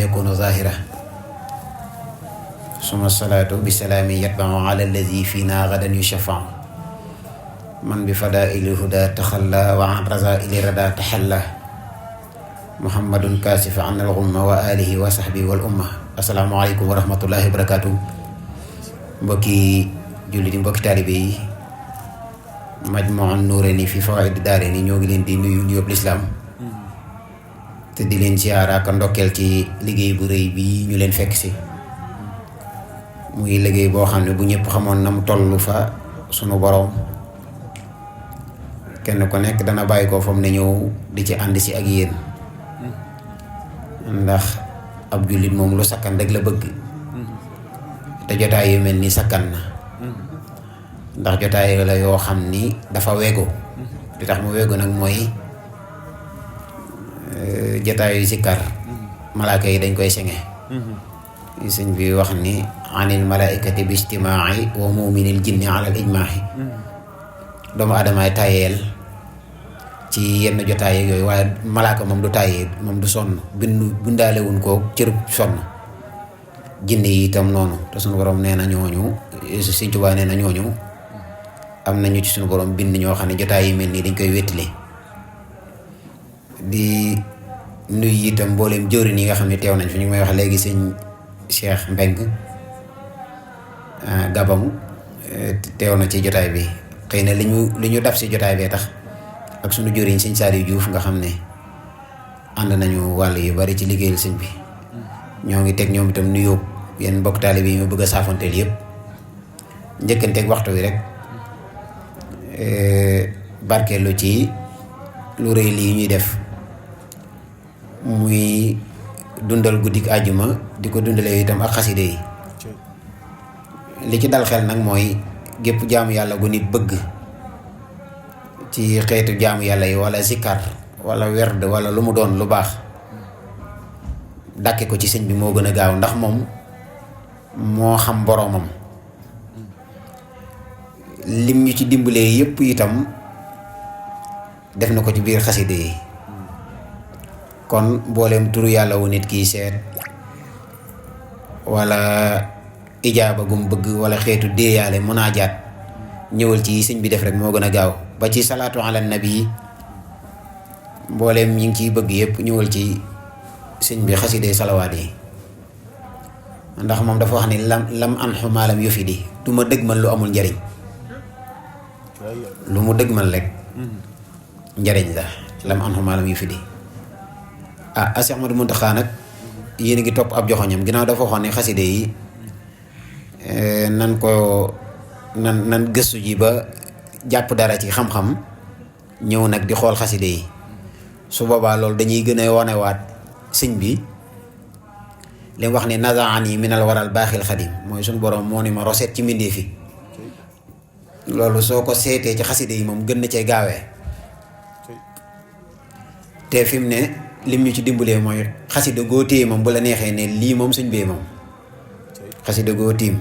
yakunu zahira suma salaatu bi salaami yatbau ala alladi fiina gadan yushafau man bi fadaili huda taxalla wa an razaili rada taxalla muhammadun kaasifa an al-ghumma wa alihi wa sahbi wal umma. assalaamu aleykum wa rahmatullahi wa barakatuh. mbokki jullit yi, mbokki taalibe yi, Majmahun Nurayni fi Fawaa'idi Daarayni ñoo ngi leen di nuyu nuyoob lislaam te di leen ziyaara ak ndokkeel ci liggéey bu rëy bi ñu leen fekk si. muy liggéey boo xam ne bu ñëpp xamoon na mu tollu fa sunu boroom, kenn ku nekk dana bàyyi ko fa mu ne ñëw di ci ànd si ak yéen, ndax ab jullit moom lu sakkan rek la bëgg te jotaay yu mel ni sakkan na, ndax jotaay la yoo xam ni dafa wego. li tax mu wego nag mooy jotaayu sikkar malaaka yi dañ koy senge. sëñ bi wax ni anil malaikati bi ijtimaai wa muminil jinni ala al ijmaai. doomu aadamaay tàyyeel ci yenn jotaay yooyu, waaye malaaka moom du tàyyee, moom du sonn, bindaalewuñ ko cërub sonn. jinne yi itam noonu, te suñu borom nee na ñooñu, Sëñ Tuubaa nee na ñooñu am nañu ci suñu borom bind ñoo xam ne jotaay yi mel nii dañ koy wéttali. di nuyu itam mbooleem jëwriñ yi nga xam ne teew nañ fi. ñu ngi may wax léegi sëñ Cheikh Mbeng Gabam teew na ci jotaay bi. xëy na li ñu dab si jotaay bee tax, ak sunu jëwriñ sëñ Saliou Diouf nga xam ne ànd nañu wàll yu bari ci liggéeyal sëñ bi. ñoo ngi teg ñoom itam nuyoo yenn mbokk taalibe yi ñu bëgg a saafanteel yëpp, njëkkanteeg waxtu wi rek barkeelu ci lu rëy lii ñuy def, muy dundal guddik àjjuma di ko dundalee itam ak xaside yi. li ci dal xel nag mooy gépp jaamu yàlla gu nit bëgg ci xeetu jaamu yàlla yi, wala sikkar wala werd wala lu mu doon lu baax, dàkke ko ci sëñ bi moo gën a gaaw, ndax moom moo xam boroomam. lim ñu ci dimbalee yépp itam def na ko ci biir xaside yi. kon mbooleem turu yàlla wu nit kiy seet wala ijaaba gum bëgg wala xeetu déeyaale munaajaat, ñëwal ci sëñ bi def rek moo gën a gaaw. ba ci salaatu ala nabi, mbooleem ñi ngi ciy bëgg yépp ñëwal ci sëñ bi xaside salawaat yi, ndax moom dafa wax ni lam an xumaalam yu fi di, du ma dëgmal lu amul njariñ. lu mu dëgmal rek njariñ la. lam an xumaalam yu fi di. Cheikh Ahmadou Mountakha nag yéen a ngi topp ab joxoñam, ginnaaw dafa waxoon ne xaside yi nan gëstu ji ba jàpp dara ci xam-xam, ñëw nag di xool xaside yi. su boobaa loolu dañuy gën a wanewaat sëñ bi li mu wax ne nazaan yi minal waral baaxil xadim, mooy suñu borom moo ni ma roset ci mbindee fi. loolu soo ko seetee ci xaside yi moom gën na cee gaawee. te fi mu ne lim ñu ci dimbalee mooy xaside goo téye moom bu la neexee ne lii moom sëñ bee moom. xaside goo tiim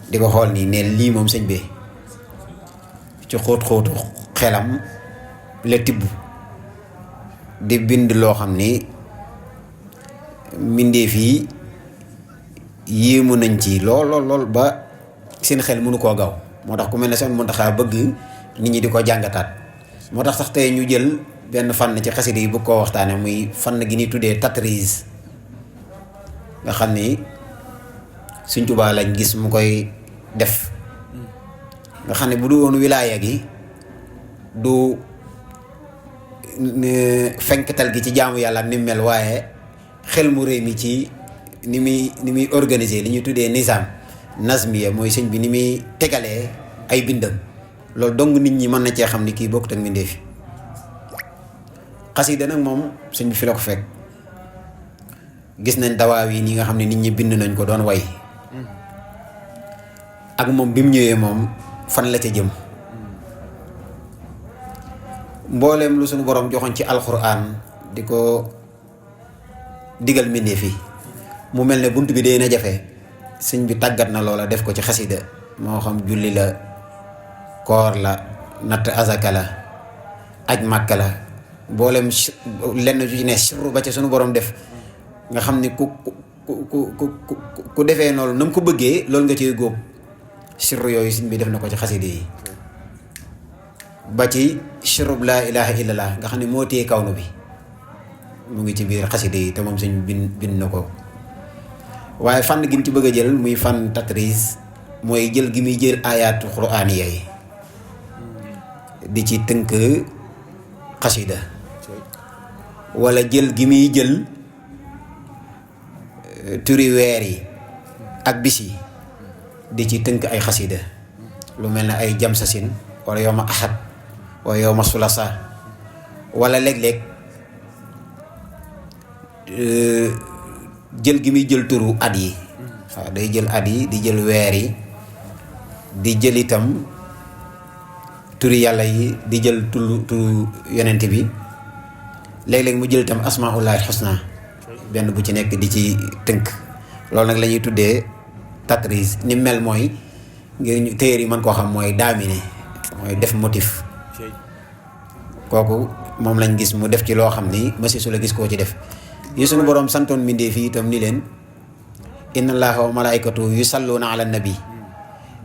di ko xool nii ne lii moom sëñ bee, ci xóot-xóotu xelam la tibb di bind loo xam ni mbindeef yi yéemu nañ ci lool ba seen xel mënu koo gaw. moo tax ku mel ne Sëñ Muntaxa bëgg nit ñi di ko jàngataat. moo tax sax tey ñu jël benn fànn ci xasida yi bëgg koo waxtaane, muy fànn gi ni tuddee tatrise, nga xam ni Sëñ Tuubaa lañ gis mu koy def. nga xam ne bu du woon wilaaya gi, du fenkatal gi ci jaamu yàlla ak ni mu mel, waaye xel mu rëy mi ci ni muy organiser li ñu tuddee nizaam nazmiya, mooy sëñ bi ni muy tegalee ay bindam. loolu dong nit ñi mën na cee xam ni kii bokkut ak mbindee fi. xasida nag moom sëñ bi fi la ko fekk. gis nañ dawaaw yi ñi nga xam ne nit ñi bind nañ ko doon way, ak moom bi mu ñëwee moom fan la ca jëm. mbooleem lu suñu borom joxoon ci alxuraan di ko digal mbindee fi, mu mel ne bunt bi dee na jafe, sëñ bi tàggat na loola def ko ci xasida. moo xam julli la, koor la, natt azaka la, aj màkka la, mbooleem lenn ju ci ne sirru ba ca suñu borom def nga xam ni ku defee noonu na mu ko bëggee loolu nga ciy góob. sirru yooyu sëñ bi def na ko ci xaside yi ba ci sirrub laa ilaha illallah nga xam ne moo téye kawnu bi mu ngi ci biir xaside yi te moom sëñ bind na ko. waaye fànn gi mu ci bëgg a jël muy fànn tatris mooy jël gi muy jël ayaatu quraaniya yi di ci tënk xasida wala jël gi muy jël turi weer yi ak bis yi di ci tënk ay xasida lu mel ne ay jamsasin wala yow ma ahad wala yow ma sulasa wala léeg-léeg jël gi muy jël turu at yi waaw day jël at yi di jël weer yi di jël itam turi yàlla yi di jël turu yonent bi léeg-léeg mu jël itam asmaullahi husna benn bu ci nekk di ci tënk loolu nag la ñuy tuddee tatris ni mel mooy ngir ñu téer yi mën koo xam mooy daamine mooy def motif kooku moom lañ gis mu def ci loo xam ni masi su la gis koo ci def yi suñu boroom santoon mbindee fii itam ni leen inna allaha wa malaikatu yusalluna ala nabi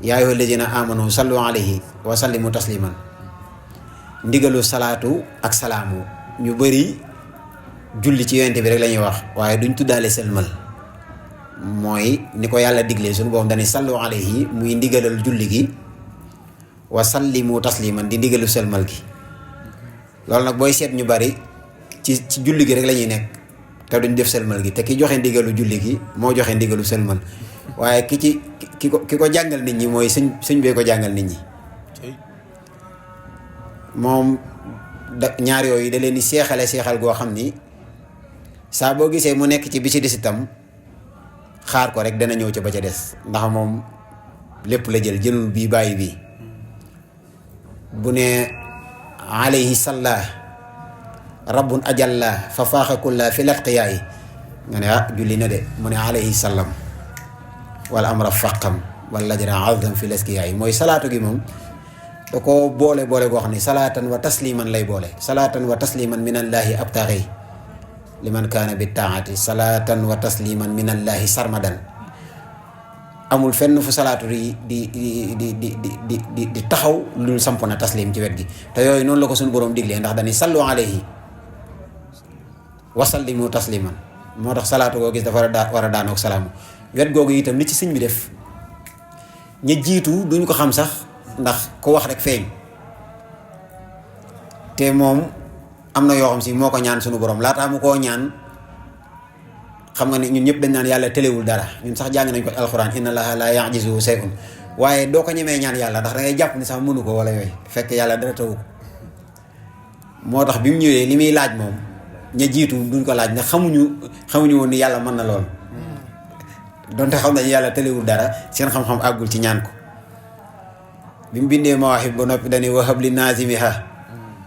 yaa ayyuha alladina amanu sallu alayhi wa sallimu tasliman ndigalu salaatu ak salaamu ñu bëri julli ci yonent bi rek la ñuy wax waaye duñ tuddaale selmal mooy ni ko yàlla diglee suñu boroom dañuy sallu alayhi muy ndigalal julli gi wa sallimu tasliman di ndigalu selmal gi loolu nag booy seet ñu bari ci julli gi rek la ñuy nekk te duñ def selmal gi te ki joxe ndigalu julli gi moo joxe ndigalu selmal waaye ki ko jàngal nit ñi mooy sëñ bee ko jàngal nit ñi moom ñaar yooyu da leen di seexal goo xam ni saa boo gisee mu nekk ci bi ci des itam xaar ko rek dana ñëw ci ba ca des ndax moom lépp la jëlul bii bàyyi bii bu ne alayhi salla rabbun ajalla fa faaxa kulla fi latqiyaay nga ne julli na de mu ne alayhi sallam wala amra faqam wala lajra azam fi laskiyaay mooy salaatu gi moom da ko boole goo xam ne salaatan wa tasliman lay boole salaatan wa tasliman min allaahi abtaxi liman kaana bi taati salaatan wa tasliman min allaahi sarmadan amul fenn fu salaatu di taxaw lu samp na taslim ci wet gi te yooyu noonu la ko suñu boroom diglee ndax dañuy sallu alayhi wa sallimu tasliman moo tax salaatu koo gis dafa war a daanook salaamu wet googu itam li ci sëñ bi def ña jiitu duñ ko xam sax ndax ku wax rek feeñ te moom am na yoo xam si moo ko ñaan suñu borom laataa mu koo ñaan xam nga ne ñun ñëpp dañ naan yàlla tëlewul dara ñun sax jàng nañ ko alxuraan inna allaha la yajizu shay'un waaye doo ko ñemee ñaan yàlla ndax da ngay jàpp ni sax mënu ko wala yooyu fekk yàlla dara tawu ko moo tax bi mu ñëwee li muy laaj moom ña jiitu duñ ko laaj ndax xamuñu woon ni yàlla mën na lool donte xam nañ yàlla tëlewul dara seen xam-xam àggul ci ñaan ko bi mu bindee mawaahib ba noppi dañuy wahab li naazimiha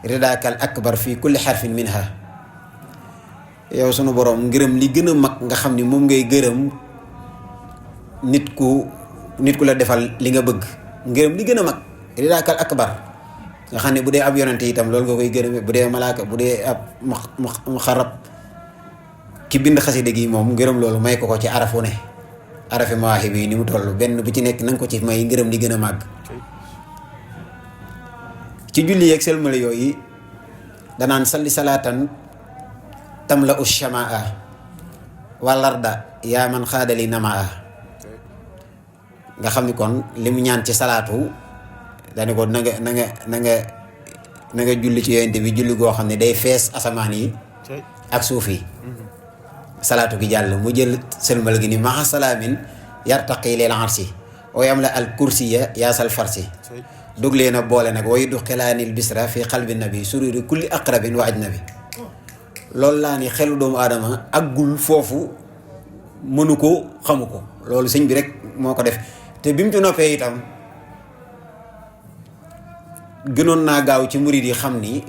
ridaakal akbar fii kulli xarfin minha yow sunu borom ngërëm li gën a mag nga xam ni moom ngay gërëm nit ku la defal li nga bëgg ngërëm li gën a mag ridaakal akbar nga xam ne bu dee ab yonente itam loolu nga koy gërëme bu dee malaaka bu dee ab mu xarab ki bind xasida gi moom ngërëm loolu may ko ci arafu ne arafi mawaahib yi ni mu toll benn bu ci nekk na nga ko ci may ngërëm li gën a màgg ci julli yeeg selmale yooyu danaan salli salaatan tamla ushamaa walarda yaa man xaadali namaa nga xam ni kon li mu ñaan ci salaatu daani ko na nga julli ci yonent bi julli goo xam ne day fees asamaan yi ak suuf yi salaatu gi jàll mu jël selmal gi ni maxa salaamin yartaqi leel arsi oo yam la al kursiya yaasal farsi dog leen a boole nag wayu du xelaanil bisra fi xalbi nabi sururi kulli aqrabin wa ajnabi loolu laa ni xelu doomu aadama aggul foofu mënu ko xamu ko loolu sëñ bi rek moo ko def te bi mu ci noppee itam gënoon naa gaaw ci murid yi xam ni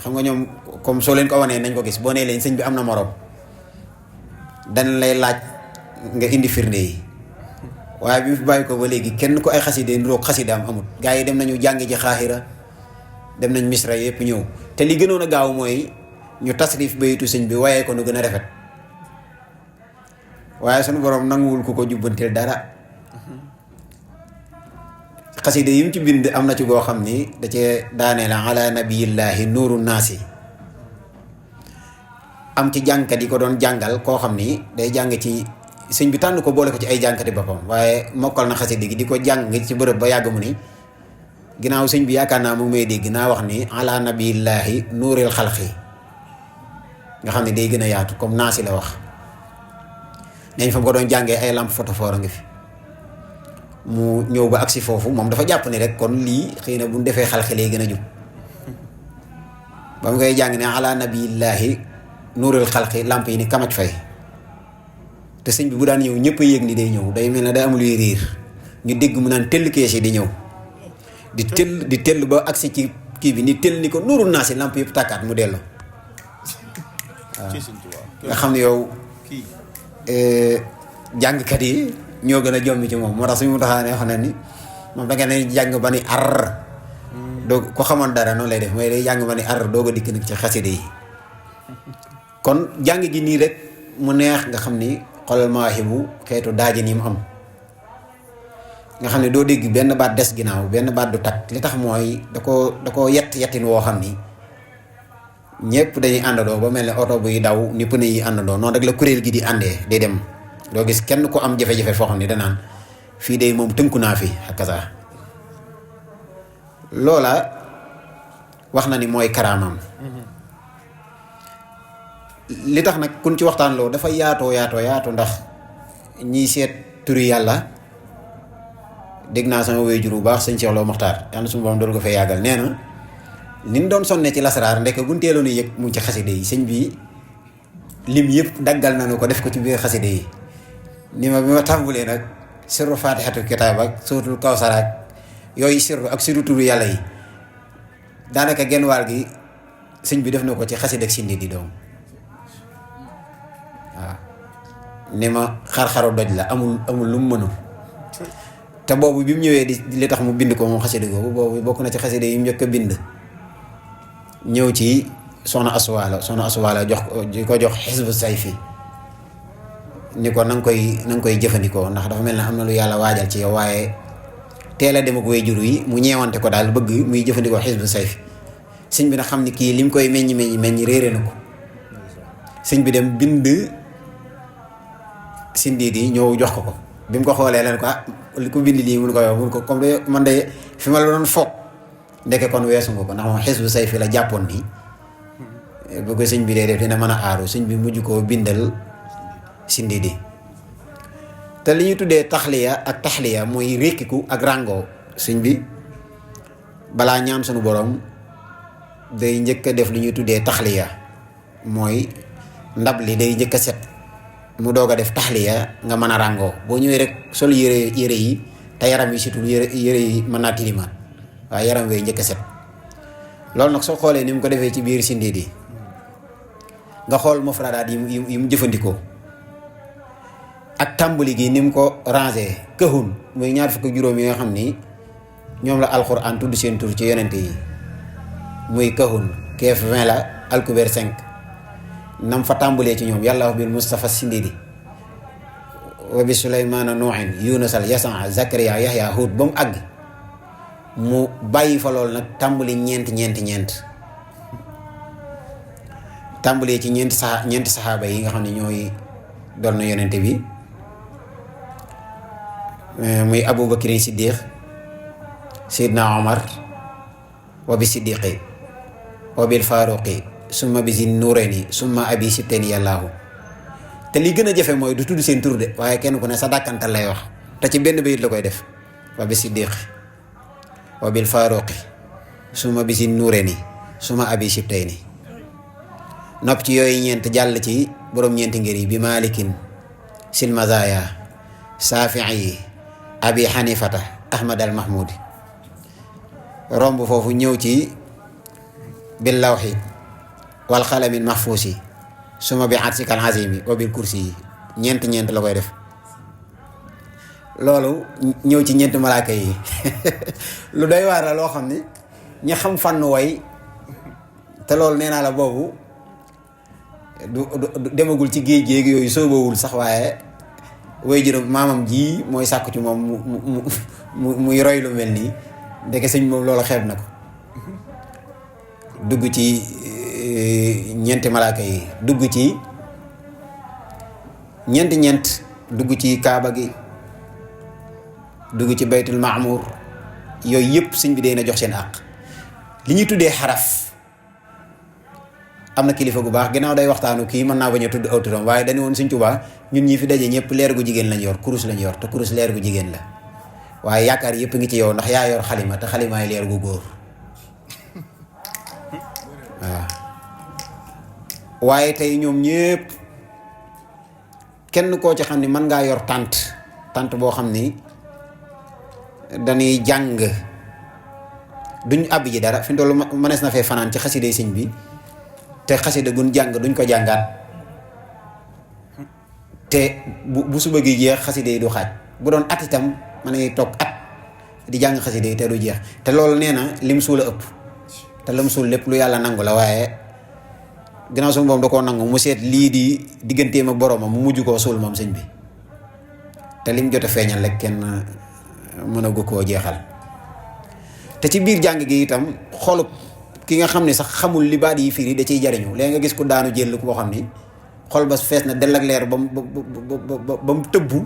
xam nga ñoom comme soo leen ko wanee nañ ko gis boo nee leen sëñ bi am na moroom dañ lay laaj nga indi firnde yi waaye bi mu fi bàyyi ko ba léegi kenn ko ay xaside niroog xasidaam amut gaa yi dem nañu jàngi ji xaaxira dem nañ misra yëpp ñëw te li gënoon a gaaw mooy ñu tasrif bayitu sëñ bi waaye ko nu gën a rafet waaye sunu borom nanguwul ku ko jubbanteel dara. xasida yi mu ci bind am na ci goo xam ni da cee daanee la ala nabiyillaahi nuuru naasi. am ci jàngkat yi ko doon jàngal koo xam ni day jàng ci sëñ bi tànn ko boole ko ci ay jàngkati boppam waaye mokkal na xasida gi di ko jàng ci bërëb ba yàgg mu ni ginnaaw sëñ bi yaakaar naa mu may dégg naa wax ni ala nabiyillaahi nuuril xalqi nga xam ne day gën a yaatu comme naasi la wax. neñ fa mu ko doon jàngee ay lampe photophore a ngi fi mu ñëw ba agsi foofu moom dafa jàpp ni rek kon lii xëy na bu ñu defee xalqi lay gën a jub ba mu koy jàng ne ala nabiyillaahi nuuril xalqi lamp yi ni kamaj fay te sëñ bi bu daan ñëw ñëpp a yéeg ni day ñëw day mel ne day am luy riir ñu dégg mu naan tell kees yi di ñëw di tell ba agsi ci kii bi ni tell ni ko nuurul naa si lamp yëpp tàkkaat mu dellu waaw nga xam ne yow jàngkat yi ñoo gën a jombi ci moom moo tax suñu taxaa ne wax na ni moom da nga ne jàng ba ni ar doo ko xamoon dara noonu lay def mooy day jàng ba ni ar doog a dikk nag ci xasida yi kon jàng gi nii rek mu neex nga xam ni xoolal mawaahibu xeetu daajin yi mu am nga xam ne doo dégg benn baat des ginnaaw benn baat du takk li tax mooy da koo yettin woo xam ni ñëpp dañuy àndandoo ba mel ne oto buy daw ni pneu yi àndandoo noonu rek la kuréel gi di àndee day dem doo gis kenn ku am jafe-jafe foo xam ne danaan fii de moom tënku naa fi ak kasa loola wax na ni mooy karaamam li tax nag kun ci waxtaan loo dafa yaatoo ndax ñiy seet turi yàlla dégg naa sama waajur bu baax sëñ Cheikh Lo Mokhtar yàlla suñu borom doolu ko fay yàggal nee na ni ñu doon sonne ci lasaraar ndeke buñ teeloon yëg mu ngi ci xaside yi sëñ bi lim yëpp daggal nañu ko def ko ci biir xaside yi ni ma bi ma tàmbulee nag sirru faatixatul kitaab ak suuratul kawsar ak yooyu sirru ak sirru turu yàlla yi daanaka genn waal gi sëñ bi def na ko ci xaside ak sindi di doom waaw ni ma xar-xaru doj la amul lu mu mënul te boobu bi mu ñëwee di li tax mu bind ko moom xaside googu boobu bokk na ci xaside yi mu njëkk a bind ñëw ci soxna asuwaala jox xisbu sayfi ni ko na nga koy jëfandikoo ndax dafa mel ne am na lu yàlla waajal ci yow waaye teel a dem ak way jur yi mu ñeewante ko daal bëgg muy jëfandikoo xisbu sayfi sëñ bi nag xam ni kii lim koy meññ réere na ko sëñ bi dem bind sindiit yi ñëw jox ko bi mu ko xoolee leen ko li ko bind lii mun ko yow mun ko comme de man de fi ma la doon foog ndeke kon weesu nga ko ndax moom xisbu sayfi la jàppoon nii bu ko sëñ bi dee def dina mën a aaru sëñ bi mujj koo bindal sindiit yi te li ñu tuddee taxliya ak taxliya mooy rékkiku ak ràngoo sëñ bi balaa ñaan sunu borom day njëkk a def li ñuy tuddee taxliya mooy ndab li day njëkk a set mu doog a def taxliya nga mën a ràngoo boo ñëwee rek sol yére yi te yaram yi surtout yére yi mën naa tilimaan waaye yaram wee njëkk a set loolu nag soo xoolee ni mu ko defee ci biir sindiit yi nga xool mufradaat yi mu jëfandikoo ak tàmbali gi ni mu ko rangé këhun muy ñaar fukk juróom yi nga xam ni ñoom la alxuraan tudd seen tur ci yonente yi muy kahun keef 20 la alkubeer 5 nam fa tàmbalee ci ñoom yàlla wax bil Mustafa Sindidi wa bi Suleymaana Nuuhin Yunusal Yasan Zakariya Yahya Hud ba mu àgg mu bàyyi fa lool nag tàmbali ñeent tàmbalee ci ñeenti saxaaba yi nga xam ne ñooy doon na yonente bi muy Abu Bakrin Siddiq Seydina Omar wa bi Siddiqi wa bil Faaruqi summa bi Zin Nuurayni summa abi sibtayni yàllaahu te li gën a jafe mooy du tudd seen tur de waaye kenn ku ne sa dàkkantal lay wax te ci benn bayit la koy def wa bi Siddiqi wa bil Faaruqi summa bi Zin Nuurayni summa abi sibtayni nopp ci yooyu ñeent jàll ci borom ñeenti ngir yi bi Malikin sil mazaya Saafi'i abi Hanifata Ahmad al Mahmoudi romb foofu ñëw ci bil lawxi wal xalamin mahfuusi suma bi atsikal azimi wa bil kursi yi ñeent la koy def loolu ñëw ci ñeent malaaka yi lu doy waar la loo xam ni ñi xam fànn way te loolu nee naa la boobu du demagul ci géej yooyu soobawul sax waaye way juróom maamam ji mooy sàkku ci moom muy roy lu mel nii ndeke sëñ moom loolu xeeb na ko dugg ci ñeenti malaaka yi dugg ci ñeent dugg ci kaaba gi dugg ci baytul maamur yooyu yëpp sëñ bi dee na jox seen àq li ñuy tuddee xaraf am na kilifa gu baax ginnaaw day waxtaanu kii mën naa bañ a tudd aw turam waaye dañu woon sëñ Tuubaa ñun ñi fi daje ñëpp leer gu jigéen lañ yor kurus lañ yor te kurus leer gu jigéen la waaye yaakaar yëpp ngi ci yow ndax yaa yor xalima te xalimaay leer gu góor waaw waaye tey ñoom ñëpp kenn koo ci xam ni mën ngaa yor tànt boo xam ni dañuy jàng duñ àbbi ji dara fi mu toll mënees na fee fanaan ci xasida sëñ bi te xasida gun jàng duñ ko jàngaat te bu suba gi jeex xasida yi du xaaj bu doon at itam mën ngay toog at di jàng xasida yi te du jeex te loolu nee na lim suul a ëpp te lam suul lépp lu yàlla nangu la waaye ginnaaw suñu boom da koo nangu mu seet lii di digganteem ak boroomam mu mujj koo suul moom sëñ bi te lim jot a feeñal rek kenn mën a gu koo jeexal te ci biir jàng gi itam xolub ki nga xam ne sax xamul li baat yi firi da ciy jariñu léegi nga gis ku daanu jël boo xam ni xol ba fees na dell ak leer ba mu tëbbu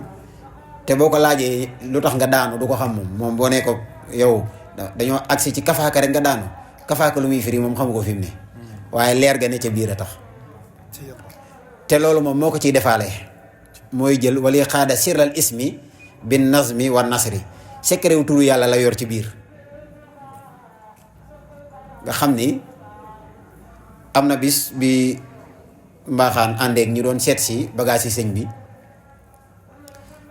te boo ko laajee lu tax nga daanu du ko xam moom boo nee ko yow dañoo agsi ci kafaaka rek nga daanu kafaaka lu muy firi moom xamu ko fi mu ne waaye leer ga ne ca biir a tax te loolu moom moo ko ciy defaale mooy jël wali xaada sirral ismi bin nazmi wa nasri secret wu turu yàlla la yor ci biir nga xam ni am na bis bi mbaaxaan àndeek ñu doon seet si bagage yi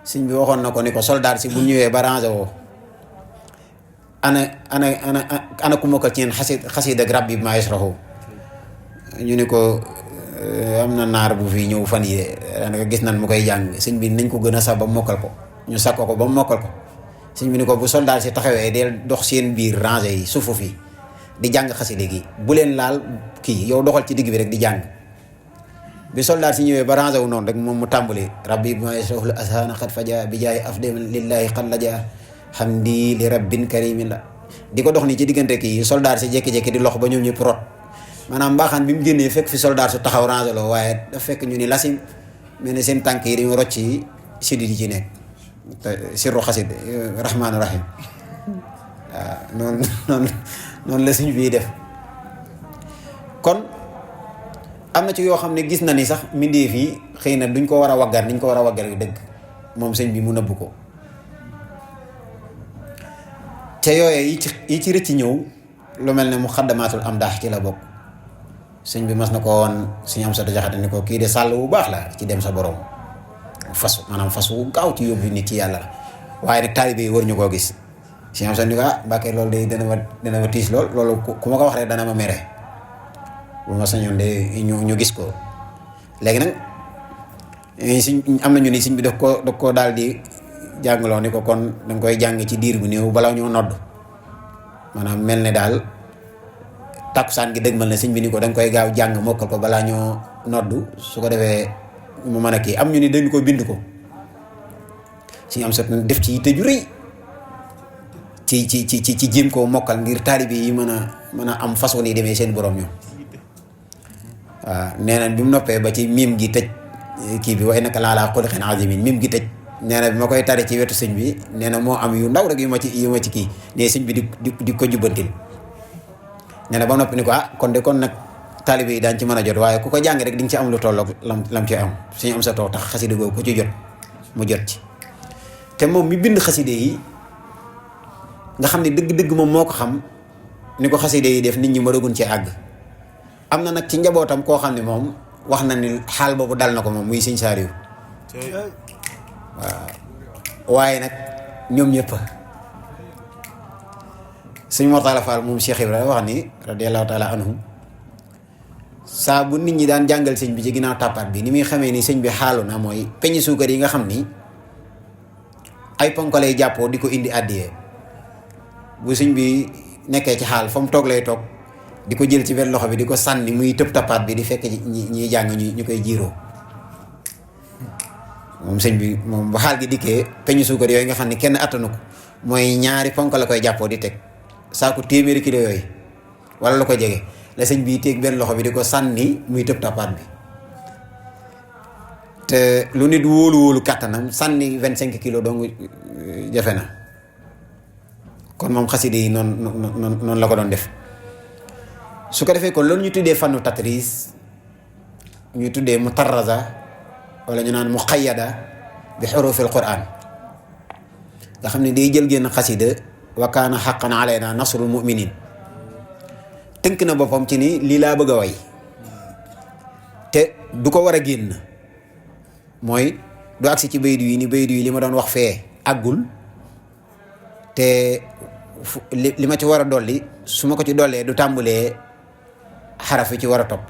sëñ bi waxoon na ko ni ko soldaar si bu ñëwee ba rangé woo ana ku mokkal ci yeen xasiid ak rabbi maa yasrahu ñu ni ko am na naar bu fi ñëw fan yi daanaka gis nan mu koy jàng sëñ bi nañ ko gën a sax ba mokkal ko ñu sakko ko ba mokkal ko sëñ bi ni ko bu soldaar si taxawee del dox seen biir rangé yi suufu fi di jàng xaside gi bu leen laal kii yow doxal ci digg bi rek di jàng bi soldat si ñëwee ba rangé wu noonu rek moom mu tàmbali rabbi bi ma yasrahul ashaana xat faja bi jaay afdem lillahi xat la ja hamdi li rabbin karimin la di ko dox nii ci diggante kii soldat si jékki-jékki di lox ba ñoom ñëpp rot maanaam mbaaxaan bi mu génnee fekk fi soldat su taxaw rangé loo waaye daf fekk ñu ni lasim mel ne seen tànk yi dañu rocc ci siddi di ci nekk te sirru xasid rahmaanu rahim waaw noonu la suñ bii def kon am na ci yoo xam ne gis na ni sax mbindeef yi xëy na duñ ko war a waggar niñ ko war a waggar yu dëgg moom sëñ bi mu nëbb ko te yooye yi ci rëcc ñëw lu mel ne mu xaddamaatul am daax ci la bokk sëñ bi mas na ko woon suñu am sa jaxate ni ko kii de sàll bu baax la ci dem sa borom fas maanaam fas wu gaaw ci yóbbu nit ci yàlla la waaye nag taalibe yi war ñu koo gis suñu am sa ni ko Mbàkke loolu de dana ma tiis loolu ku ma ko wax rek dana ma mere bu ma sañoon de ñu gis ko léegi nag suñ am nañu ni sëñ bi daf ko daal di jàngaloo ni ko kon danga koy jàng ci diir bu néew balaa ñoo nodd maanaam mel ne daal tàkkusaan gi dëgmal na sëñ bi ni ko danga koy gaaw jàng mokkal ko balaa ñoo nodd su ko defee mu mën a kii am ñu ni dañu ko bind ko suñu am sot def ci yitte ju rëy ci jéem koo mokkal ngir taalibe yi mën a am façon yi demee seen borom ñoom waaw nee na bi mu noppee ba ci miim gi tëj kii bi way naka laalaa xuluqin azimin miim gi tëj nee na bi ma koy tari ci wetu sëñ bi nee na moo am yu ndaw rek yu ma ci kii nee sëñ bi di ko jubbantil nee na ba noppi ni ko kon de kon nag taalibe yi daañ ci mën a jot waaye ku ko jàng rek di nga ci am lu tolloog lam ci am suñu am sa toog tax xaside googu ku ci jot mu jot ci te moom mi bind xaside yi nga xam ne dëgg-dëgg moom moo ko xam ni ko xaside yi def nit ñi mënaguñ ci àgg am na nag ci njabootam koo xam ne moom wax na ni xaal boobu dal na ko moom muy sëñ Saaliw waaw waaye nag ñoom ñëpp sëñ Mortala Fall moom Cheikh Ibrahima wax ni radiyallahu taala anhum saa bu nit ñi daan jàngal sëñ bi ci ginnaaw tàppaat bi ni muy xamee ni sëñ bi xaalu na mooy peñi suukar yi nga xam ni ay ponk lay jàppoo di ko indi àddiyee bu sëñ bi nekkee ci xaal fa mu toog lay toog di ko jël ci benn loxo bi di ko sànni muy tëb tappaat bi di fekk ñi jàng ñu koy jiiroo moom sëñ bi moom bu xaal gi dikkee peñu suukar yooyu nga xam ne kenn attanu ko mooy ñaari ponk la koy jàppoo di teg saako téeméeri kilo yooyu wala la ko jege la sëñ bi teeg benn loxo bi di ko sànni muy tëb tapaat bi te lu nit wóolu kàttanam sànni 25 kilos dong jafe na kon moom xaside yi noonu la ko doon def su ko defee kon loolu ñu tuddee fannu tatris ñu tuddee mutarraza wala ñu naan muqayyada bi xurufil quran nga xam ne day jël génn xasida wa kaana xaqan alayna nasrul muminin tënk na boppam ci ni lii laa bëgg a way te du ko war a génn mooy du agsi ci baydu yi ni baydu yi li ma doon wax fee àggul te li ma ci war a dolli su ma ko ci dollee du tàmbulee xaraf yi ci war a topp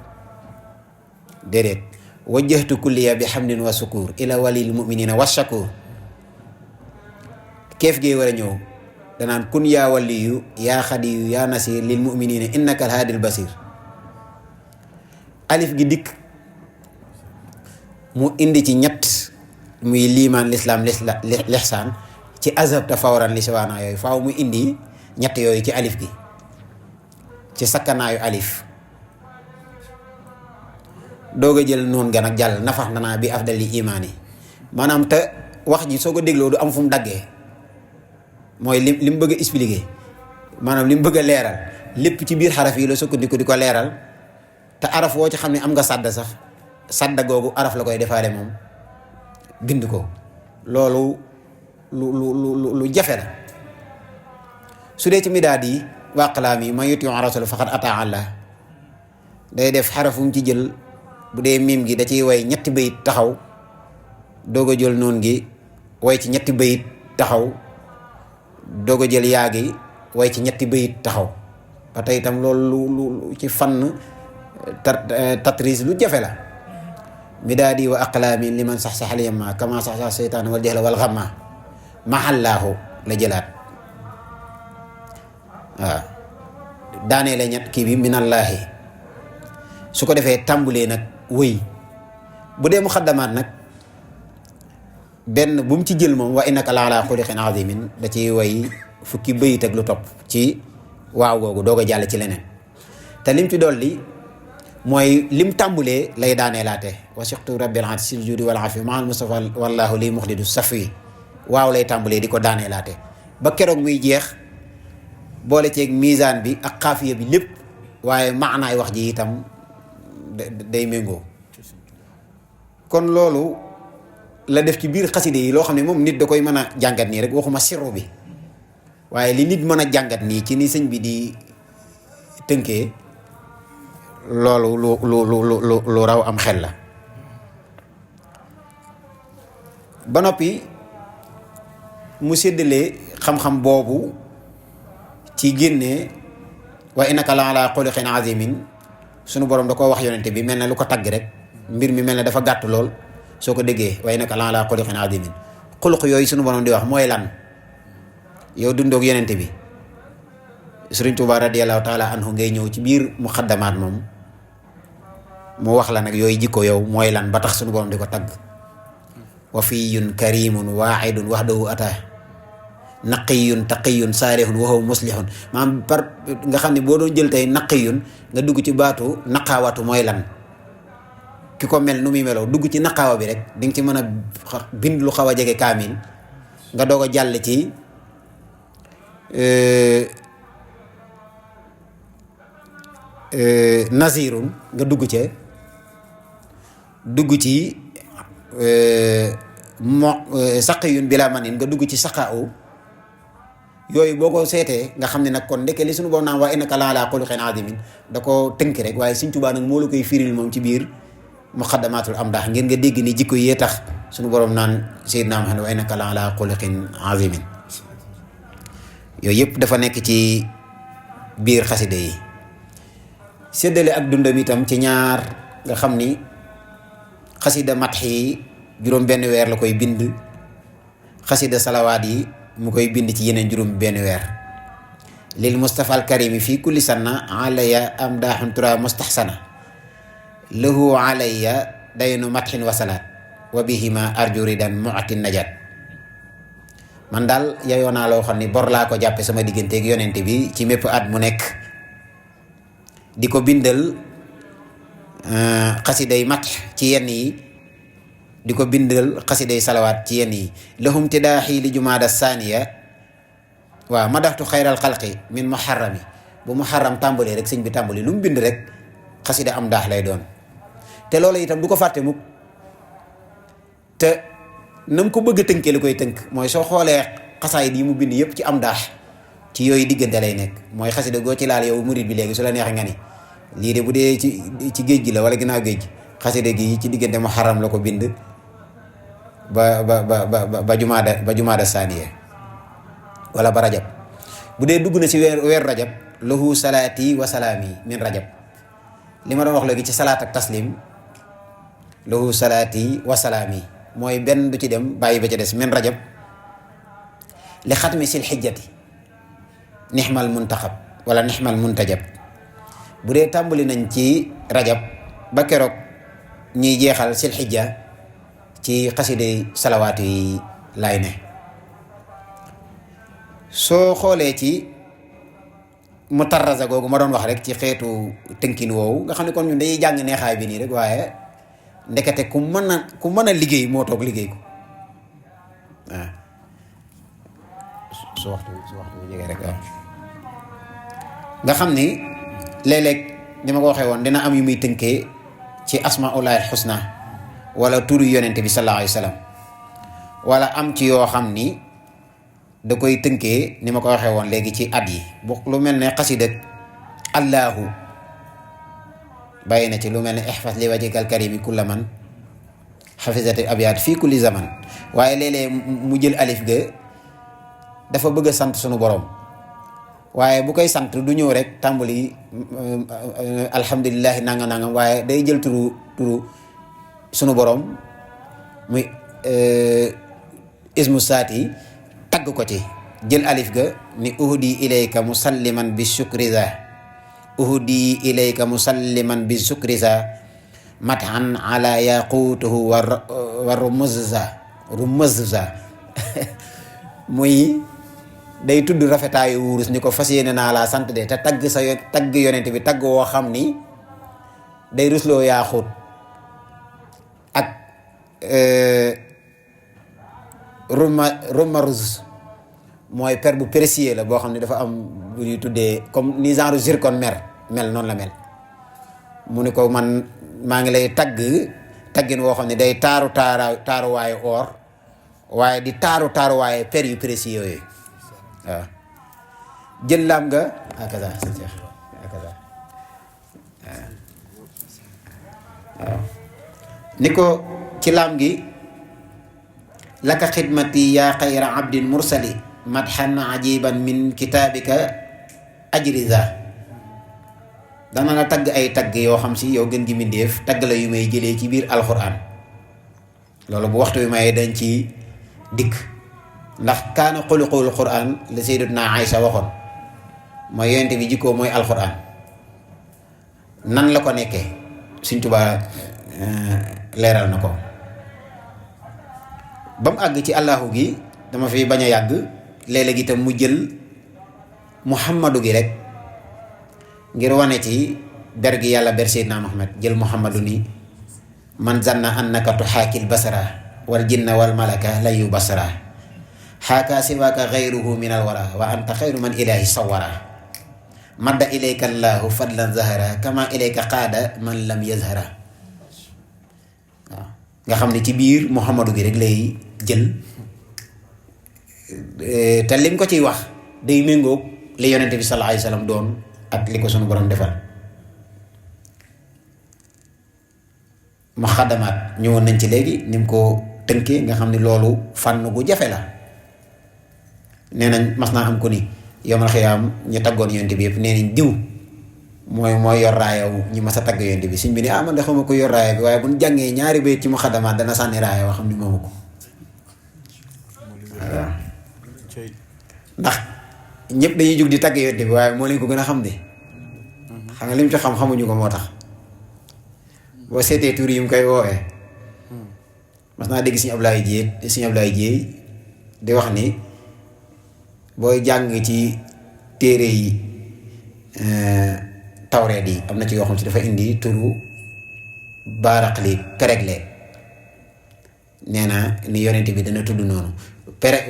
déedéet wajjahtu kulliya bi hamdin wa sukur ila walil muminina wa shakur keef gee war a ñëw danaan kun yaa waliyu yaa xadiyu yaa nasir lil muminina innaka alhaadil basir alif gi dikk mu indi ci ñett muy liimaan lislaam lixsaan ci azab ta fawran li siwaana yooyu faaw mu indi ñett yooyu ci alif gi ci sakkanaayu alif doog a jël noon gan ak jàll nafax nanaa bi afdali imaan yi maanaam te wax ji soo ko dégloo du am fu mu daggee mooy li mu bëgg a expliquer maanaam li mu bëgg a leeral lépp ci biir xaraf yi la sukkandiku di ko leeral te araf woo ci xam ne am nga sàdda sax sàdda googu araf la koy defaale moom bind ko loolu lu jafe la su dee ci midaad yi waqlaam yi man yuti rasul faqad ataa Allah day def xarafum ci jël bu dee miim gi da ciy way ñetti bayit taxaw doog a jël noon gi way ci ñetti bayit taxaw doog a jël yaa gi way ci ñetti bayit taxaw ba tey itam loolu lu ci fànn tatris lu jafe la midaadi wa aqlaami liman sax saxal yamma kama sax sax seytaan wal jahla wal xamma mahallaahu la jëlaat waaw daanee la ñett kii bi minallaahi su ko defee tàmbulee nag wëy bu dee muxaddamaat nag benn bu mu ci jël moom wa innaka la ala xuliqin azimin da ciy way fukki bayit ak lu topp ci waaw googu doog a jàll ci leneen te lim ci dolli mooy lim tàmbulee lay daanee laate wasiqtu rabbil arsi judi wal afi maal mustafa wallahu li muxlidu safi waaw lay tàmbulee di ko daanee laate ba keroog muy jeex boole ceeg misaan bi ak xaafiya bi lépp waaye maanaay wax ji itam day méngoo kon loolu la def ci biir xaside yi loo xam ne moom nit da koy mën a jàngat nii rek waxuma sirru bi waaye li nit mën a jàngat nii ci ni sëñ bi di tënkee loolu lu raw am xel la ba noppi mu séddalee xam-xam boobu ci génnee wa innaka la ala xuluqin azimin sunu borom da koo wax yonente bi mel na lu ko tagg rek mbir mi mel na dafa gàtt lool soo ko déggee wa innaka la ala xuluqin azimin xuluq yooyu sunu borom di wax mooy lan yow dundoog yonente bi Sëriñ Tuubaa radiyallahu taala anhu ngay ñëw ci biir muxaddamaat moom mu wax la nag yooyu jikko yow mooy lan ba tax sunu borom di ko tagg wafiyun karimun waaxidun waxdahu ataa naqiyun taqiyun saarihun wa huwa muslihun maanaam par nga xam ne boo doon jël tey naqiyun nga dugg ci baatu naqaawatu mooy lan ki ko mel nu muy meloo dugg ci naqaawa bi rek di nga ci mën a bind lu xaw a jege kaamil nga doog a jàll ci nazirun nga dugg ci saqiyun bila manin nga dugg ci saqaaw yooyu boo ko seetee nga xam ne nag kon ndeke li suñu boo naan waa innaka la ala xuluqin azimin da ko tënk rek waaye Sëñ Tuubaa nag moo la koy firil moom ci biir muqaddamatul amdah ngir nga dégg ni jikko yee tax suñu borom naan Seydina Muhammad wa innaka la ala xuluqin azimin yooyu yëpp dafa nekk ci biir xaside yi séddale ak dundam itam ci ñaar nga xam ni xasida matx yi juróom benn weer la koy bind xasida salawaat yi mu koy bind ci yeneen juróom benn weer lil Mustafa al karimi fii kulli sanna alaya am daaxun tura mustahsana lahu alaya daynu matxin wasalaat wa bihima arju ridan mu'ti najat. man daal yayoo naa loo xam ni bor laa ko jàppe sama digganteeg yonente bi ci mépp at mu nekk di ko bindal xasiday mat ci yenn yi, di ko bindal xasiday salawaat ci yenn yi. lahum tidaaxi li jumaada saaniya waaw madaxtu xayral xalqi min muharrami. bu muharram tàmbalee rek sëñ bi tàmbali lu mu bind rek xasida am daax lay doon. te loolu itam du ko fàtte mukk, te nam ko bëgg a tënkee li koy tënk mooy soo xoolee xasaayid yi mu bind yëpp ci am daax ci yooyu diggante lay nekk. mooy xasida goo ci laal yow murid bi léegi su la neexee nga ni lii de bu dee ci géej gi la wala ginnaaw géej gi, xasida gi ci diggante muharram la ko bind ba jumaada saaniya wala ba rajab. bu dee dugg na ci weer rajab lahu salaati wa salaami min rajab. li ma doon wax léegi ci salaat ak taslim lahu salaati wa salaami mooy benn du ci dem bàyyi ba ca des min rajab li xatmi sil xijjati nixmal muntaxab wala nixmal muntajab. bu dee tàmbali nañ ci rajab ba keroog ñuy jeexal sil xijja ci xaside salawaatu yi laay ne. soo xoolee ci mutarraza googu ma doon wax rek ci xeetu tënkin woowu nga xam ne kon ñun dañuy jàng neexaay bi nii rek, waaye ndekete ku mën a liggéey moo toog liggéey ko waaw. su waxtu bi jegee rek waaw nga xam ni léeg-léeg ni ma ko waxee woon dina am yu muy tënkee ci asmaullahil husna wala turu yonente bi sallallahu alayhi wa sallam, wala am ci yoo xam ni da koy tënkee ni ma ko waxee woon léegi ci at yi. bu lu mel ne xasida allahu bàyyi na ci lu mel ne ihfas li wajhikal karimi kulla man xafisati abyaat fii kulli zaman. waaye léeg-léeg mu jël alif ga dafa bëgg a sant sunu borom, waaye bu koy sant du ñëw rek tàmbali alhamdulillahi nangam nangam, waaye day jël turu sunu borom muy ismu saati tagg ko ci, jël alif ga ni uhdi ilayka musalliman bi shukriza, uhdi ilayka musalliman bi shukriza mathan ala yaqutuhu wa rumazza muy day tudd rafetaayu wurus ni ko fas yéene naa laa sant de, te tagg yonent bi tagg woo xam ni day rusloo yaaxut ak rumaruz mooy per bu précieux la boo xam ne dafa am bu ñuy tuddee comme ni genre zircon mel noonu la mel. mu ni ko man maa ngi lay taggin woo xam ne day taaruwaayu or, waaye di taaruwaayu per yu précieux yooyu waaw. jël laam nga akaza waaw ni ko ci laam gi laka xidmati yaa xayra abdin mursali madhan ajiban min kitaabika ajriza. dana la tagg ay tagg yoo xam si yow gën gi mbindéef tagg la yu may jëlee ci biir alxuraan. loolu bu waxtu bi may dañ ci dikk, ndax kaana xuluqul quraan la sayyidatuna Aïcha waxoon mooy yonent bi jikkoo mooy alxuraan. nan la ko nekkee Sëñ Tuubaa leeral na ko ba mu àgg ci allahu gi. dama fi bañ a yàgg, léeg-léeg itam mu jël muhammadu gi rek ngir wane ci ber gi yàlla ber Seydina Muhammad, jël muhammadu ni man zanna annaka tuhaakil basara wal jinna wal malaka la yu basara xaaka siwaaka xayruhu min al wara wa anta xayru man ilahi sawara madda ilayka allahu fadlan zahara kama ilayka qaada man lam yazhara. waaw nga xam ne ci biir muhammadu gi rek lay jël, te lim ko ciy wax day méngoog li yonente bi sallallahu alayhi wa sallam doon ak li ko sunu borom defal. muxaddamaat ñëwoon nañ ci léegi ni mu ko tënkee nga xam ne loolu fànn gu jafe la. nee nañ mas naa am ko ni yomal xiyaam ñu taggoon yonente bi yëpp nee nañ diw mooy yor raayaw ñi mas a tagg yonente bi. suñ bi ne man de xama ko yor raaya bi, waaye bu ñu jàngee ñaari bayit ci muxaddamaat dana sànni raaya wax xam ni moomu ko. waaw ndax ñëpp dañuy jug di tagg yonente bi waaye moo leen ko gën a xam de. xam nga lim ci xamuñu ko moo tax. boo seetee tur yi mu koy woowee mas naa dégg Sëñ Ablaye Jéey di wax ni booy jàng ci téere yi tawreet yi am na ci yoo xam si dafa indi turu baaraqli peregle nee na ni yonent bi dana tudd noonu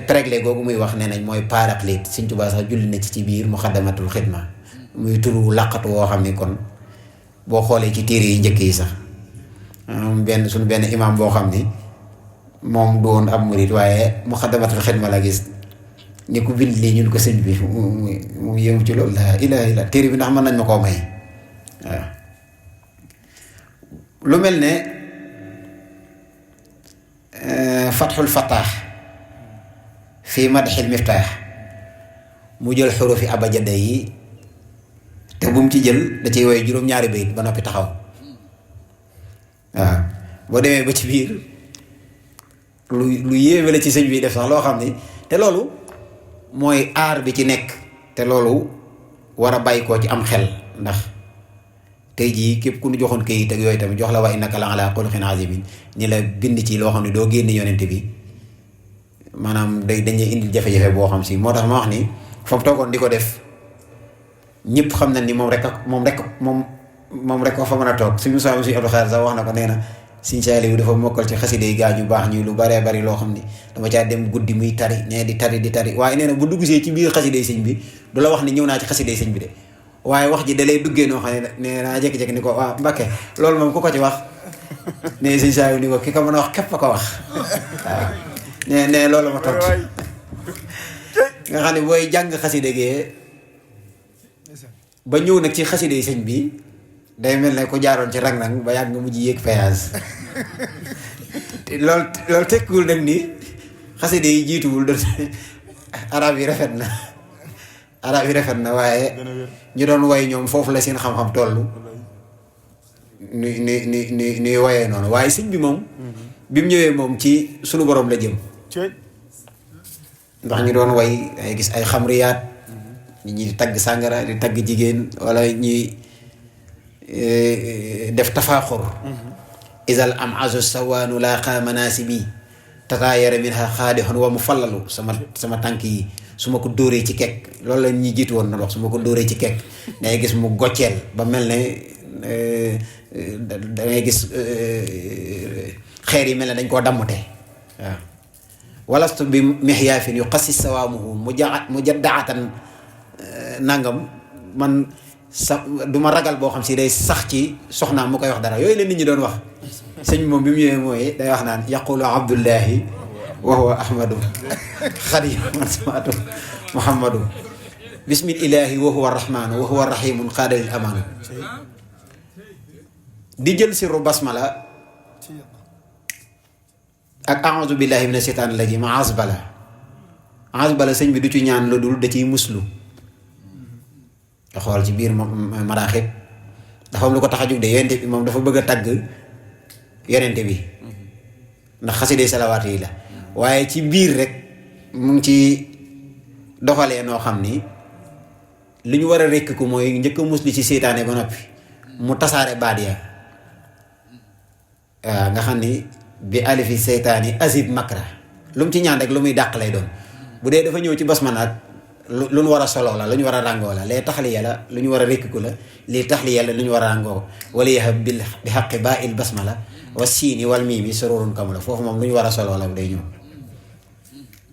peregle googu muy wax nee nañ mooy paaraqlit Sëñ Tuubaa sax julli na ci biir muxaddamatul xidma muy turu làqatu woo xam ni kon boo xoolee ci téere yi njëkk yi sax suñu benn imam boo xam ni moom du woon ab murit waaye muxaddamatul xidma la gis ni ku bind lii ñun ko sëñ bi mu yëngu ci loolu laa ilaaha illa téere bi ndax mën nañ ma koo may waaw lu mel ne fatxul fataax fii madxil miftaax mu jël xurufi abajada yi te bu mu ci jël da ciy woy juróom-ñaari bayit ba noppi taxaw waaw boo demee ba ci biir lu yéeme la ci sëñ bi def sax loo xam ni te loolu mooy aar bi ci nekk te loolu war a bàyyi koo ci am xel ndax tey jii képp ku ñu joxoon këyit ak yooyu tamit jox la wa innaka la ala xuluqin azimin ñi la bind ci loo xam ne doo génn yonent bi maanaam dañuy indil jafe-jafe boo xam si moo tax ma wax ni fa mu toogoon di ko def ñëpp xam na ni moom rek ko fa mën a toog suñu Musaa suñu Abdou Khadre sax wax na ko nee na Sëñ Saaliw dafa mokkal ci xasida yi gaa ñu baax ñu lu baree bari loo xam ni dama caa dem guddi muy tari nee di tari waaye nee na bu duggsee ci biir xasida yi sëñ bi du la wax ni ñëw naa ci xasida yi sëñ bi de waaye wax ji da lay duggee noo xam ne nee naa jékki-jékki ni ko waaw Mbàkke loolu moom ku ko ci wax ne Sëñ Saaliw ni ko ki ko mën a wax képp a ko wax waaw ne loolu ma tontu nga xam ne booy jàng xasida gee ba ñëw nag ci xasida yi sëñ bi day mel ne ku jaaroon ci rang-rang ba yàgg nga mujj yéeg péage loolu tekkiwul nag ni xasida yi jiituwul doon arab yi rafet na waaye ñu doon way ñoom foofu la seen xam-xam toll ni wayee noonu waaye sëñ bi moom bi mu ñëwee moom ci sunu borom la jëm ndax ñu doon way ay gis ay xamriyaat ñi di tagg sàngara di tagg jigéen wala ñi def tafaaxur isal am azu sawaanu laa xaamanaasi bi tataayara min ha xaadixon wa mu fallalu sama tànk yi su ma ko dóoree ci kekk loolu la ñuy jiitu woon na wax su ma ko dóoree ci kekk dangay gis mu gocceel ba mel ne dangay gis xeer yi mel ne dañ koo dammute waaw walastu bi mixyaafin yu xasi sawaamuhu mu jaddaatan nangam man du ma ragal boo xam si day sax ci soxnaam mu koy wax dara yooyu la nit ñi doon wax sëñ moom bi mu ñëwee mooy day wax naan yaqulu abdullahi wa huwa ahmadu xadim man samaatu muhammadu bismillahi wa huwa rahmanu wa huwa rahimun qaadalil amaanu di jël sirru basmala ak a'uuzu billahi mina shaytaani rajiim asbala sëñ bi du ci ñaan lu dul da ciy muslu nga xool ci biir maraaxib dafa am lu ko tax a jóg de yonente bi moom dafa bëgg a tagg yonente bi ndax xasida salawaat yi la waaye ci biir rek mu ngi ci doxalee noo xam ni li ñu war a rekk ko mooy njëkk a musli ci seytaane ba noppi mu tasaare baat ya waaw nga xam ni bi alifi seytaani azib makra lu mu ci ñaan rek lu muy dàq lay doon bu dee dafa ñëw ci basmanaat lu ñu war a solo la lu ñu war a ràngoo la lee taxliya la lu ñu war a rekkiku la lii taxliya la lu ñu war a ràngoo wala yahab bi xaqi ba il basmala wa siini wal miimi sururun kamula foofu moom lu ñu war a solo la day ñëw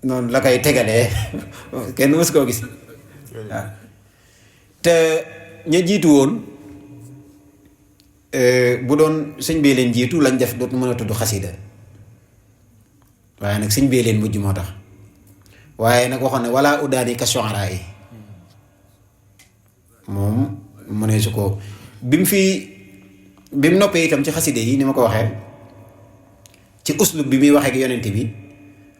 noonu la koy tegalee kenn mës koo gis waaw te ña jiitu woon bu doon sëñ bee leen jiitu lañ def dootu mën a tudd xasida waaye nag sëñ bee leen mujj moo tax waaye nag waxoon ne wala udaani ka shu'araa yi moom mu ne su ko bi mu noppee itam ci xaside yi ni ma ko waxee ci uslub bi muy waxee ak yonent bi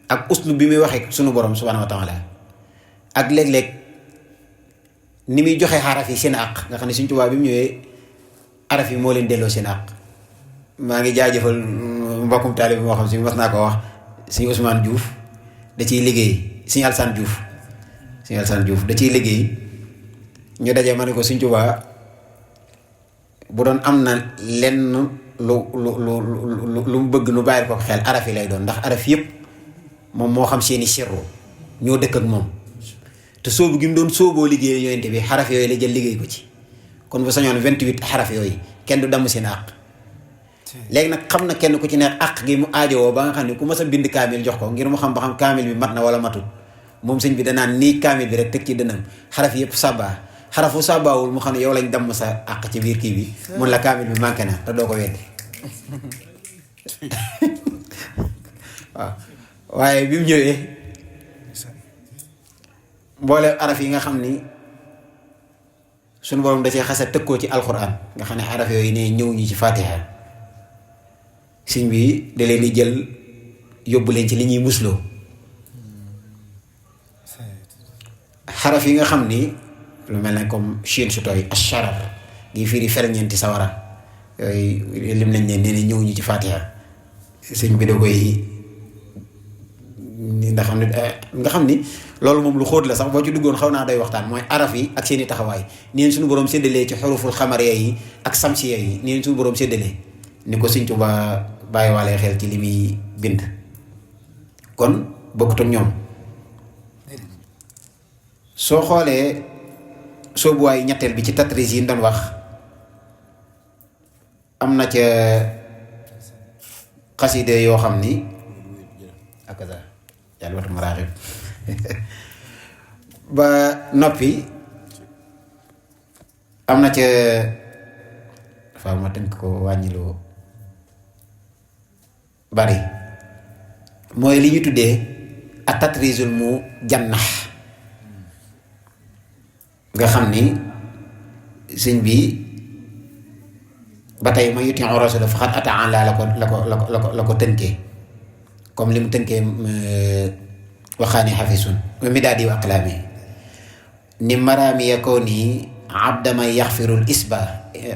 ak uslub bi muy waxee sunu borom subhaanahu wa taala ak léeg-léeg ni muy joxe xaraf yi seen àq nga xam ne Sëñ Tuubaa bi mu ñëwee xaraf yi moo leen delloo seen àq maa ngi jaajëfal mbokkum taalibe bi moo xam si mas naa ko wax Sëñ Ousmane Diouf da ciy liggéey Sëñ Alsaan Diouf da ciy liggéey ñu daje ma ne ko Sëñ Tuubaa bu doon am na lenn lu mu bëgg nu bàyyil ko xel araf yi lay doon ndax araf yëpp moom moo xam seeni sirru ñoo dëkk ak moom te sóobu gi mu doon sóoboo liggéey yonent bi xaraf yooyu la jël liggéey ko ci kon bu sañoon 28 xaraf yooyu kenn du damm seen àq léegi nag xam na kenn ku ci nekk àq gi mu aajowoo ba nga xam ne ku mas a bind kaamil jox ko ngir mu xam ba xam kaamil bi mat na wala matul moom sëñ bi danaan nii kaamil bi rek teg ci dënam xaraf yëpp sàbbaa xarafu sàbbaawul mu xam ne yow lañ damm sa àq ci biir kii bi mun la kaamil bi manqué na te doo ko weddi waaw waaye bi mu ñëwee mboole araf yi nga xam ni suñu borom da cee xasa tëkkoo ci alxuraan nga xam ne araf yooyu ne ñëw ñi ci fatiha sëñ bi da leen di jël yóbbu leen ci li ñuy musloo xaraf yi nga xam ni lu mel ne comme chine su tooy asharar gi firi ferñeenti sawara yooyu lim nañ ne nee na ñëw ñu ci fatiha sëñ bi da koy nga xam ni loolu moom lu xóot la sax boo ci duggoon xaw naa doy waxtaan mooy araf yi ak seeni taxawaay neen suñu boroom séddalee ci xuruful xamariya yi ak samsiya yi neen suñu boroom séddalee ni ko Sëñ Tuubaa bàyyi waale xel ci li muy bind kon bokkut ak ñoom soo xoolee soobuwaay ñetteel bi ci tatris yi ñu doon wax am na ca xaside yoo xam ni akaza yàlla watu maraaxib ba noppi am na ca dafa ma tënk ko wàññiloo bari mooy li ñu tuddee a tatrisul mu jannax nga xam ni sëñ bi ba tey ma yuti rasula faqad ataan la ko tënkee comme li mu tënkee waxaani xafisun mi daal di waqlaami ni maraami yakoni abdaman yaxfirul isba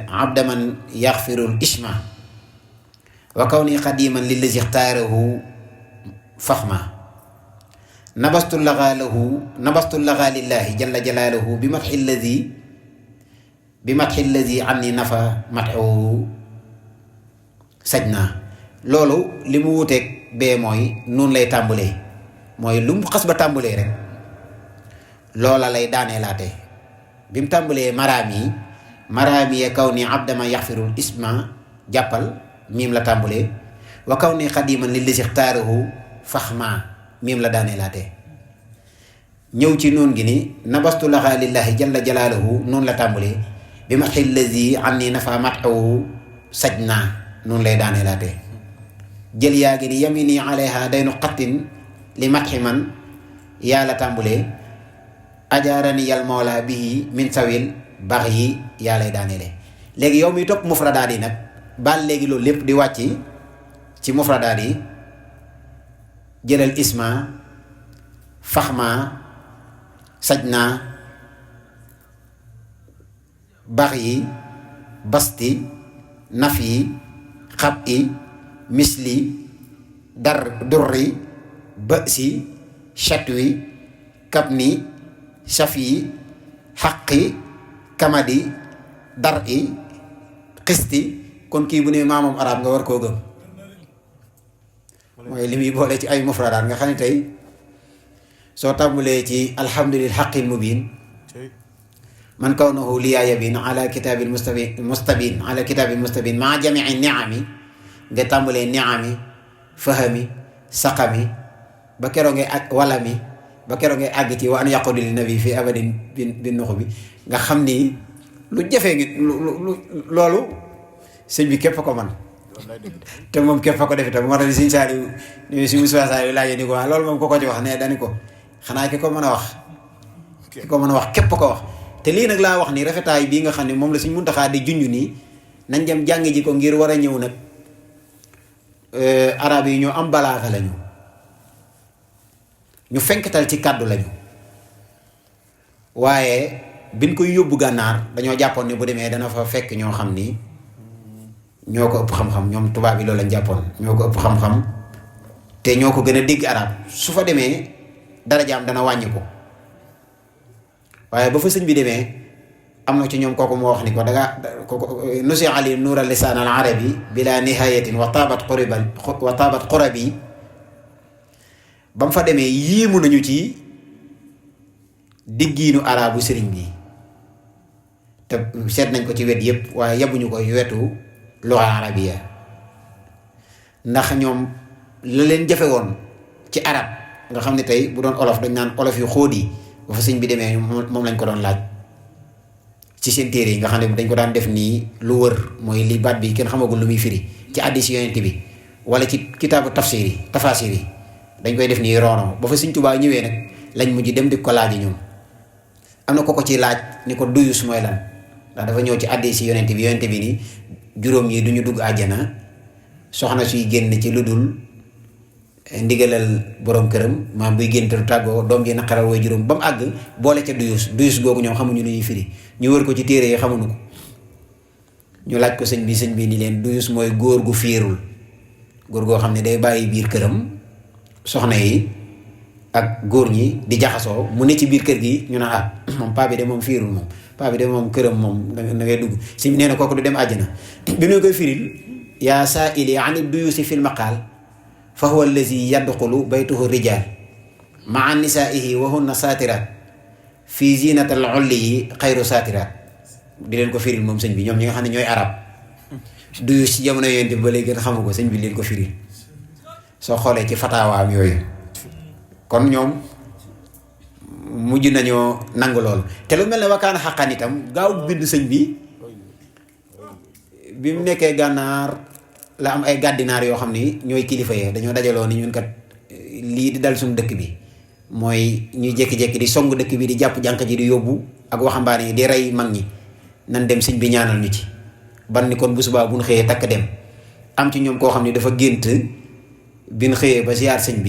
abdaman yaxfirul isma wa kawni qadiman lillazi ixtaarahu faxma nabastu lagaa lillahi jalla jalaaluhu bi matxi allazi anni nafa matxu sajna loolu li mu wuteeg bee mooy noonu lay tàmbalee mooy lu mu xas ba tàmbalee rek loola lay daaneelaate bi mu tàmbalee maraami ya kaw ni abdama yaxfirul isma jàppal miim la tàmbalee wa kaw ni xadiman li lisi xtaarahu faxma miim la daaneelaate ñëw ci noon gi ni nabastu laxaa lillahi jalla jalaaluhu noonu la tàmbalee bi matxi lazi anni nafa matxu sajna noonu lay daaneelaate jël yaa ngi ni yamini alayha daynu xattin li matxi man yaa la tàmbalee ajaarani yal mawla bihi min sawil bax yi yaa lay daaneele léegi yow mi topp mufradaat yi nag baal léegi loolu lépp di wàcc ci mufradaat yi jëlal isma faxma sajna bax yi basti naf yi xab yi misli durri bësi chatwi kabni safi xaqi kamadi dar i xisti kon kii bu ne maamam arab nga war koo gëm mooy li muy boole ci ay mufradaat nga xam ne tey soo tàmbulee ci alhamdulil xaqil mubin man kawnahu liya yabin ala kitaabil mustabin ala kitaabil mustabin maa jamii niami nga tàmbulee niami fahami saqami ba keroo ngay ak wala mi ba keroo ngay àgg ci wa an yaqudu li nabi fi abadin bi nuxu bi nga xam ni lu jafee ngi loolu sëñ bi képp ko man te moom képp ko def itam moo tax Sëñ Saaliw ni si Musaa Saaliw laajee ni ko loolu moom ko ci wax ne dani ko xanaa ki ko mën a wax képp ko wax te lii nag laa wax ni rafetaay bii nga xam ne moom la Sëñ Muntaxaa di junj nii nañ dem jàng ji ko ngir war a ñëw nag arab yi ñoo am balaaxa lañu ñu fenkatal ci kàddu lañu waaye biñ koy yóbbu gànnaar dañoo jàppoon ne bu demee dana fa fekk ñoo xam ni ñoo ko ëpp xam-xam ñoom tubaab yi loolu lañ jàppoon ñoo ko ëpp xam-xam te ñoo ko gën a dégg arab su fa demee darajaam dana wàññi ko waaye ba fa sëñ bi demee am na ci ñoom kooku moo wax ni ko dangaa nusi ali nuura lisaan al arabi bila nihayatin wa taabat qurabi ba mu fa demee yéemu nañu ci diggiinu arabu sëriñ bi te seet nañ ko ci wet yëpp waaye yabuñu ko wetu luxa arabiya ndax ñoom la leen jafe woon ci arab nga xam ne tey bu doon olof dañ naan olof yu xóot yi ba fa sëñ bi demee moom lañ ko doon laaj ci seen téere yi nga xam ne dañ ko daan def nii lu wër mooy li baat bi kenn xamagul lu muy firi ci hadiis yonent bi wala ci kitaabu tafsir yi tafasir yi dañ koy def nii roono ba fa sëñ Tuubaa ñëwee nag lañ mujj dem di ko laaji ñoom am na ko ci laaj ni ko duyus mooy lan ndax dafa ñëw ci hadiis yonent bi nii juróom yi duñu dugg àjjana soxna suy génn ci lu dul ndigalal borom këram maam buy génn te du tàggoo doom ji naqaral way juróom ba mu àgg boole ca duyus googu ñoom xamuñu nu ñuy firi ñu wër ko ci téere yi xamuñu ko ñu laaj ko sëñ bi ni leen duyus mooy góor gu fiirul góor goo xam ne day bàyyi biir këram soxna yi ak góor ñi di jaxasoo mu ne ci biir kër gi ñu ne moom paa bi de moom fiirul moom paa bi de moom këram moom da ngay dugg sëñ bi nee na kooku du dem àjjana bi ñu koy firil yaa saa'ili ani duyusi fil maqaal fa huwa allazi yadxulu baytuhu rijaal maa nisaihi wa hunna saatiraat fii zinatal ulli yi xayru saatiraat di leen ko firil moom sëñ bi ñoom ñi nga xam ne ñooy arab duyu si jamono yonent bi ba léegi gën xamu ko sëñ bi leen ko firil soo xoolee ci fataawaam yooyu kon ñoom mujj nañoo nangu loolu te lu mel ne wakkaana xaqan itam gaaw bind sëñ bi mu nekkee gànnaar la am ay gàddinaar yoo xam ni ñooy kilifa yee dañoo dajaloo ni ñun kat lii di dal suñu dëkk bi mooy ñuy jékki-jékki di song dëkk bi di jàpp jànq ji di yóbbu ak waxambaane yi di rey mag ñi nan dem sëñ bi ñaanal ñu ci ban ni kon bu subaa bu ñu xëyee takk dem am ci ñoom koo xam ni dafa gént bi ñu xëyee ba ziyaar sëñ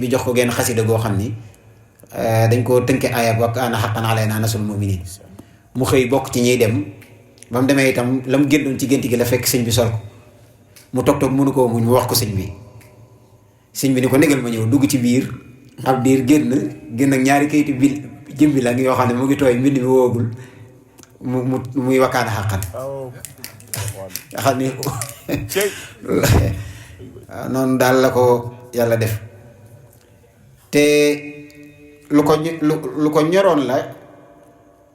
bi jox ko genn xasida goo xam ni dañ koo tënke aaya wa kaana haqqan alaynaa nasrul mu'miniin mu xëy bokk ci ñuy dem ba mu demee itam la mu géntoon ci gént gi la fekk sëñ bi sol ko mu toog mënu koo muñ mu wax ko sëñ bi ni ko négal ma ñëw dugg ci biir ab diir génn ak ñaari kayitu jëmbi la yoo xam ne mu ngi tooy mbind mi woogul muy wakkaana xaqan nga xam ni noonu daal la ko yàlla def te lu ko ñoroon la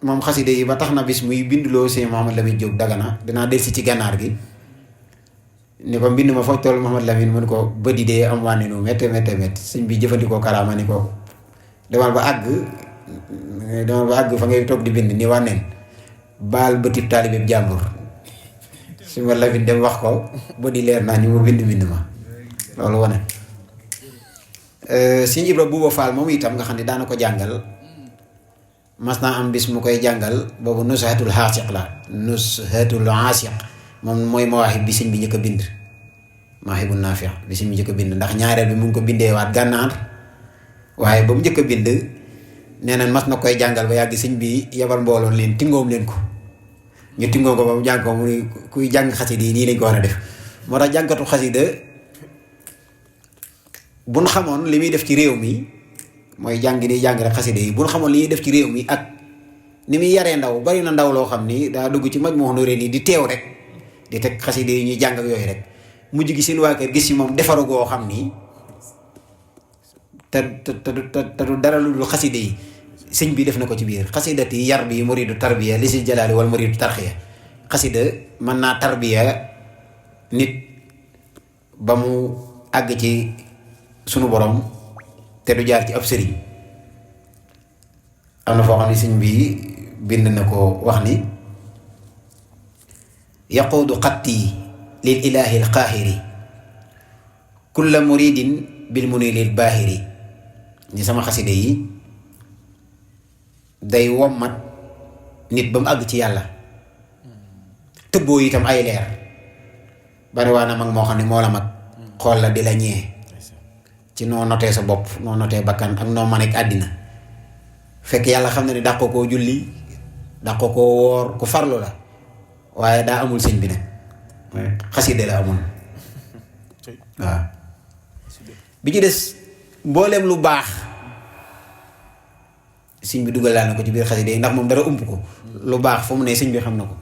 moom xaside yi ba tax na bis muy binduloo Sëñ Mouhamad Lamine Diop Dagana dinaa delsi ci gànnaar gi ni ko mbind ma foog toll Mouhamad Lamine mu ni ko bëdi dee am wànne nu métte sëñ bi jëfandikoo karaama ni ko demal ba àgg fa ngay toog di bind ni wànneen baal bëtib taalibeeb jàmbur su ma Lamine dem wax ko bëdi leer naa ñu mu bind ma loolu wane Sëñ Ibra Buuba Faal moom itam nga xam ne daana ko jàngal mas naa am bis mu koy jàngal boobu nushatul aasiq moom mooy mawaahib bi sëñ bi njëkk a bind mawaahibu naafi' bi sëñ bi njëkk a bind ndax ñaareel bi mu ngi ko bindee waat gànnaar waaye ba mu njëkk a bind nee na mas na koy jàngal ba yàgg sëñ bi yabal mbooloon leen tingoom leen ko ñu tingoom ko ba mu jàng ko mu ni kuy jàng xasida yi nii lañ ko war a def moo tax jàngkatu xasida buñ xamoon li muy def ci réew mi mooy jàng rek xasida yi buñ xamoon li ñuy def ci réew mi ak ni muy yaree ndaw bari na ndaw loo xam ni daa dugg ci Majmahun Nurayni di teew rek di teg xasida yi ñuy jàng ak yooyu rek mujj gi seen waa kër gis ci moom defaru goo xam ni te du dara lu dul xasida yi sëñ bi def na ko ci biir xasidati yar bi muridu tarbiya li si jalaali wal muridu tarxiya xasida mën naa tarbiya nit ba mu àgg ci sunu borom te du jaar ci ab sëriñ am na foo xam ne sëñ bi bind na ko wax ni yaquudu xatti lil ilaahi al qaahiri kulla muridin bil munilil baahiri ni sama xaside yi day wommat nit ba mu àgg ci yàlla tëbboo itam ay leer bari waa na mag moo xam ne moo la mag xool la di la ñee ci noo notee sa bopp noo notee bakkan ak noo man ak àddina fekk yàlla xam na ne dàqoo koo julli dàqoo koo woor ku farlu la waaye daa amul sëñ bi nag xaside la amul waaw bi ci des mbooleem lu baax sëñ bi dugal na ko ci biir xasida yi ndax moom dara ump ko lu baax fu mu ne sëñ bi xam na ko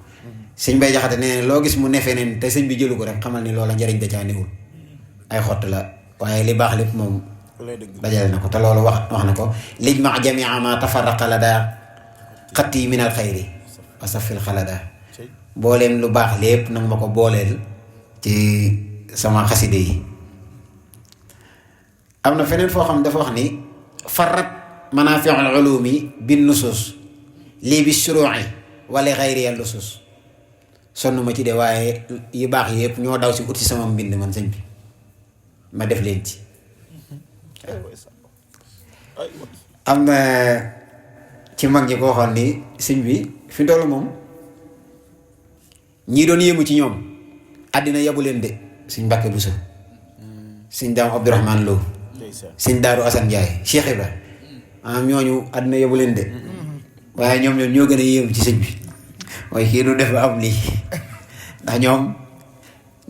sëñ Bay Jaxate nee loo gis mu ne feneen te sëñ bi jëlu ko rek xamal ni loola njëriñ da caa newul ay xott la waaye li baax lépp moom dajale na ko te loolu wax na ko lij ma jamia ma tafarraqa la daa xatti min al xayri wasafil xalada booleem lu baax lépp nag ma ko booleel ci sama xaside yi am na feneen foo xam dafa wax ni farrat manaafi'ul ulumi bin nusus lii bi shuru'i wala xayri lusus sonn ma ci de waaye yu baax yëpp ñoo daw si ut si sama mbind man sëñ bi ma def leen ci am na ci mag ñi ko waxoon ni sëñ bi fi ndoolu moom ñii doon yéemu ci ñoom àddina yabu leen de sëñ Mbàkke Buso sëñ Daam Abdourahmane Lo sëñ Daaru Asan Njaay Cheikh Ibra ñooñu àddina yabu leen de waaye ñoom ñoo gën a yéemu ci sëñ bi mooy kii du def ba am lii ndax ñoom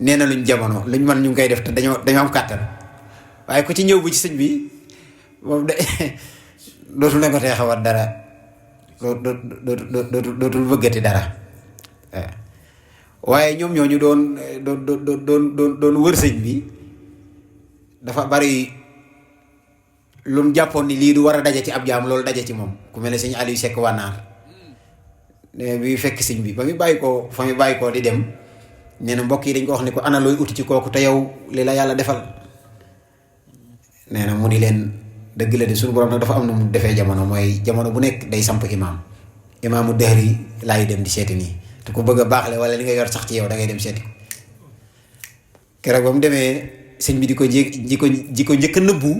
nee na luñ jamono luñ mën ñu ngi koy def te dañoo am kàttan waaye ku ci ñëw bu ci sëñ bi moom de dootul ne ko tee xawat dara dootul bëggati dara waaye ñoom ñooñu doon wër sëñ bi dafa bari lu jàppoon ni lii du war a daje ci ab jaam loolu daje ci moom ku mel ne sëñ Aliou Seck Wanaar bi fekk sëñ bi ba mu bàyyi koo di dem nee na mbokk yi dañ ko wax ni ko ana looy uti ci kooku te yow li la yàlla defal nee na mu ni leen dëgg la de suñu borom nag dafa am na mu defee jamono mooy jamono bu nekk day samp imaamu dëhër yi laay dem di seeti nii te ku bëgg a baaxle wala li nga yor sax ci yow da ngay dem seeti keroog ba mu demee sëñ bi di ko njëkk a nëbbu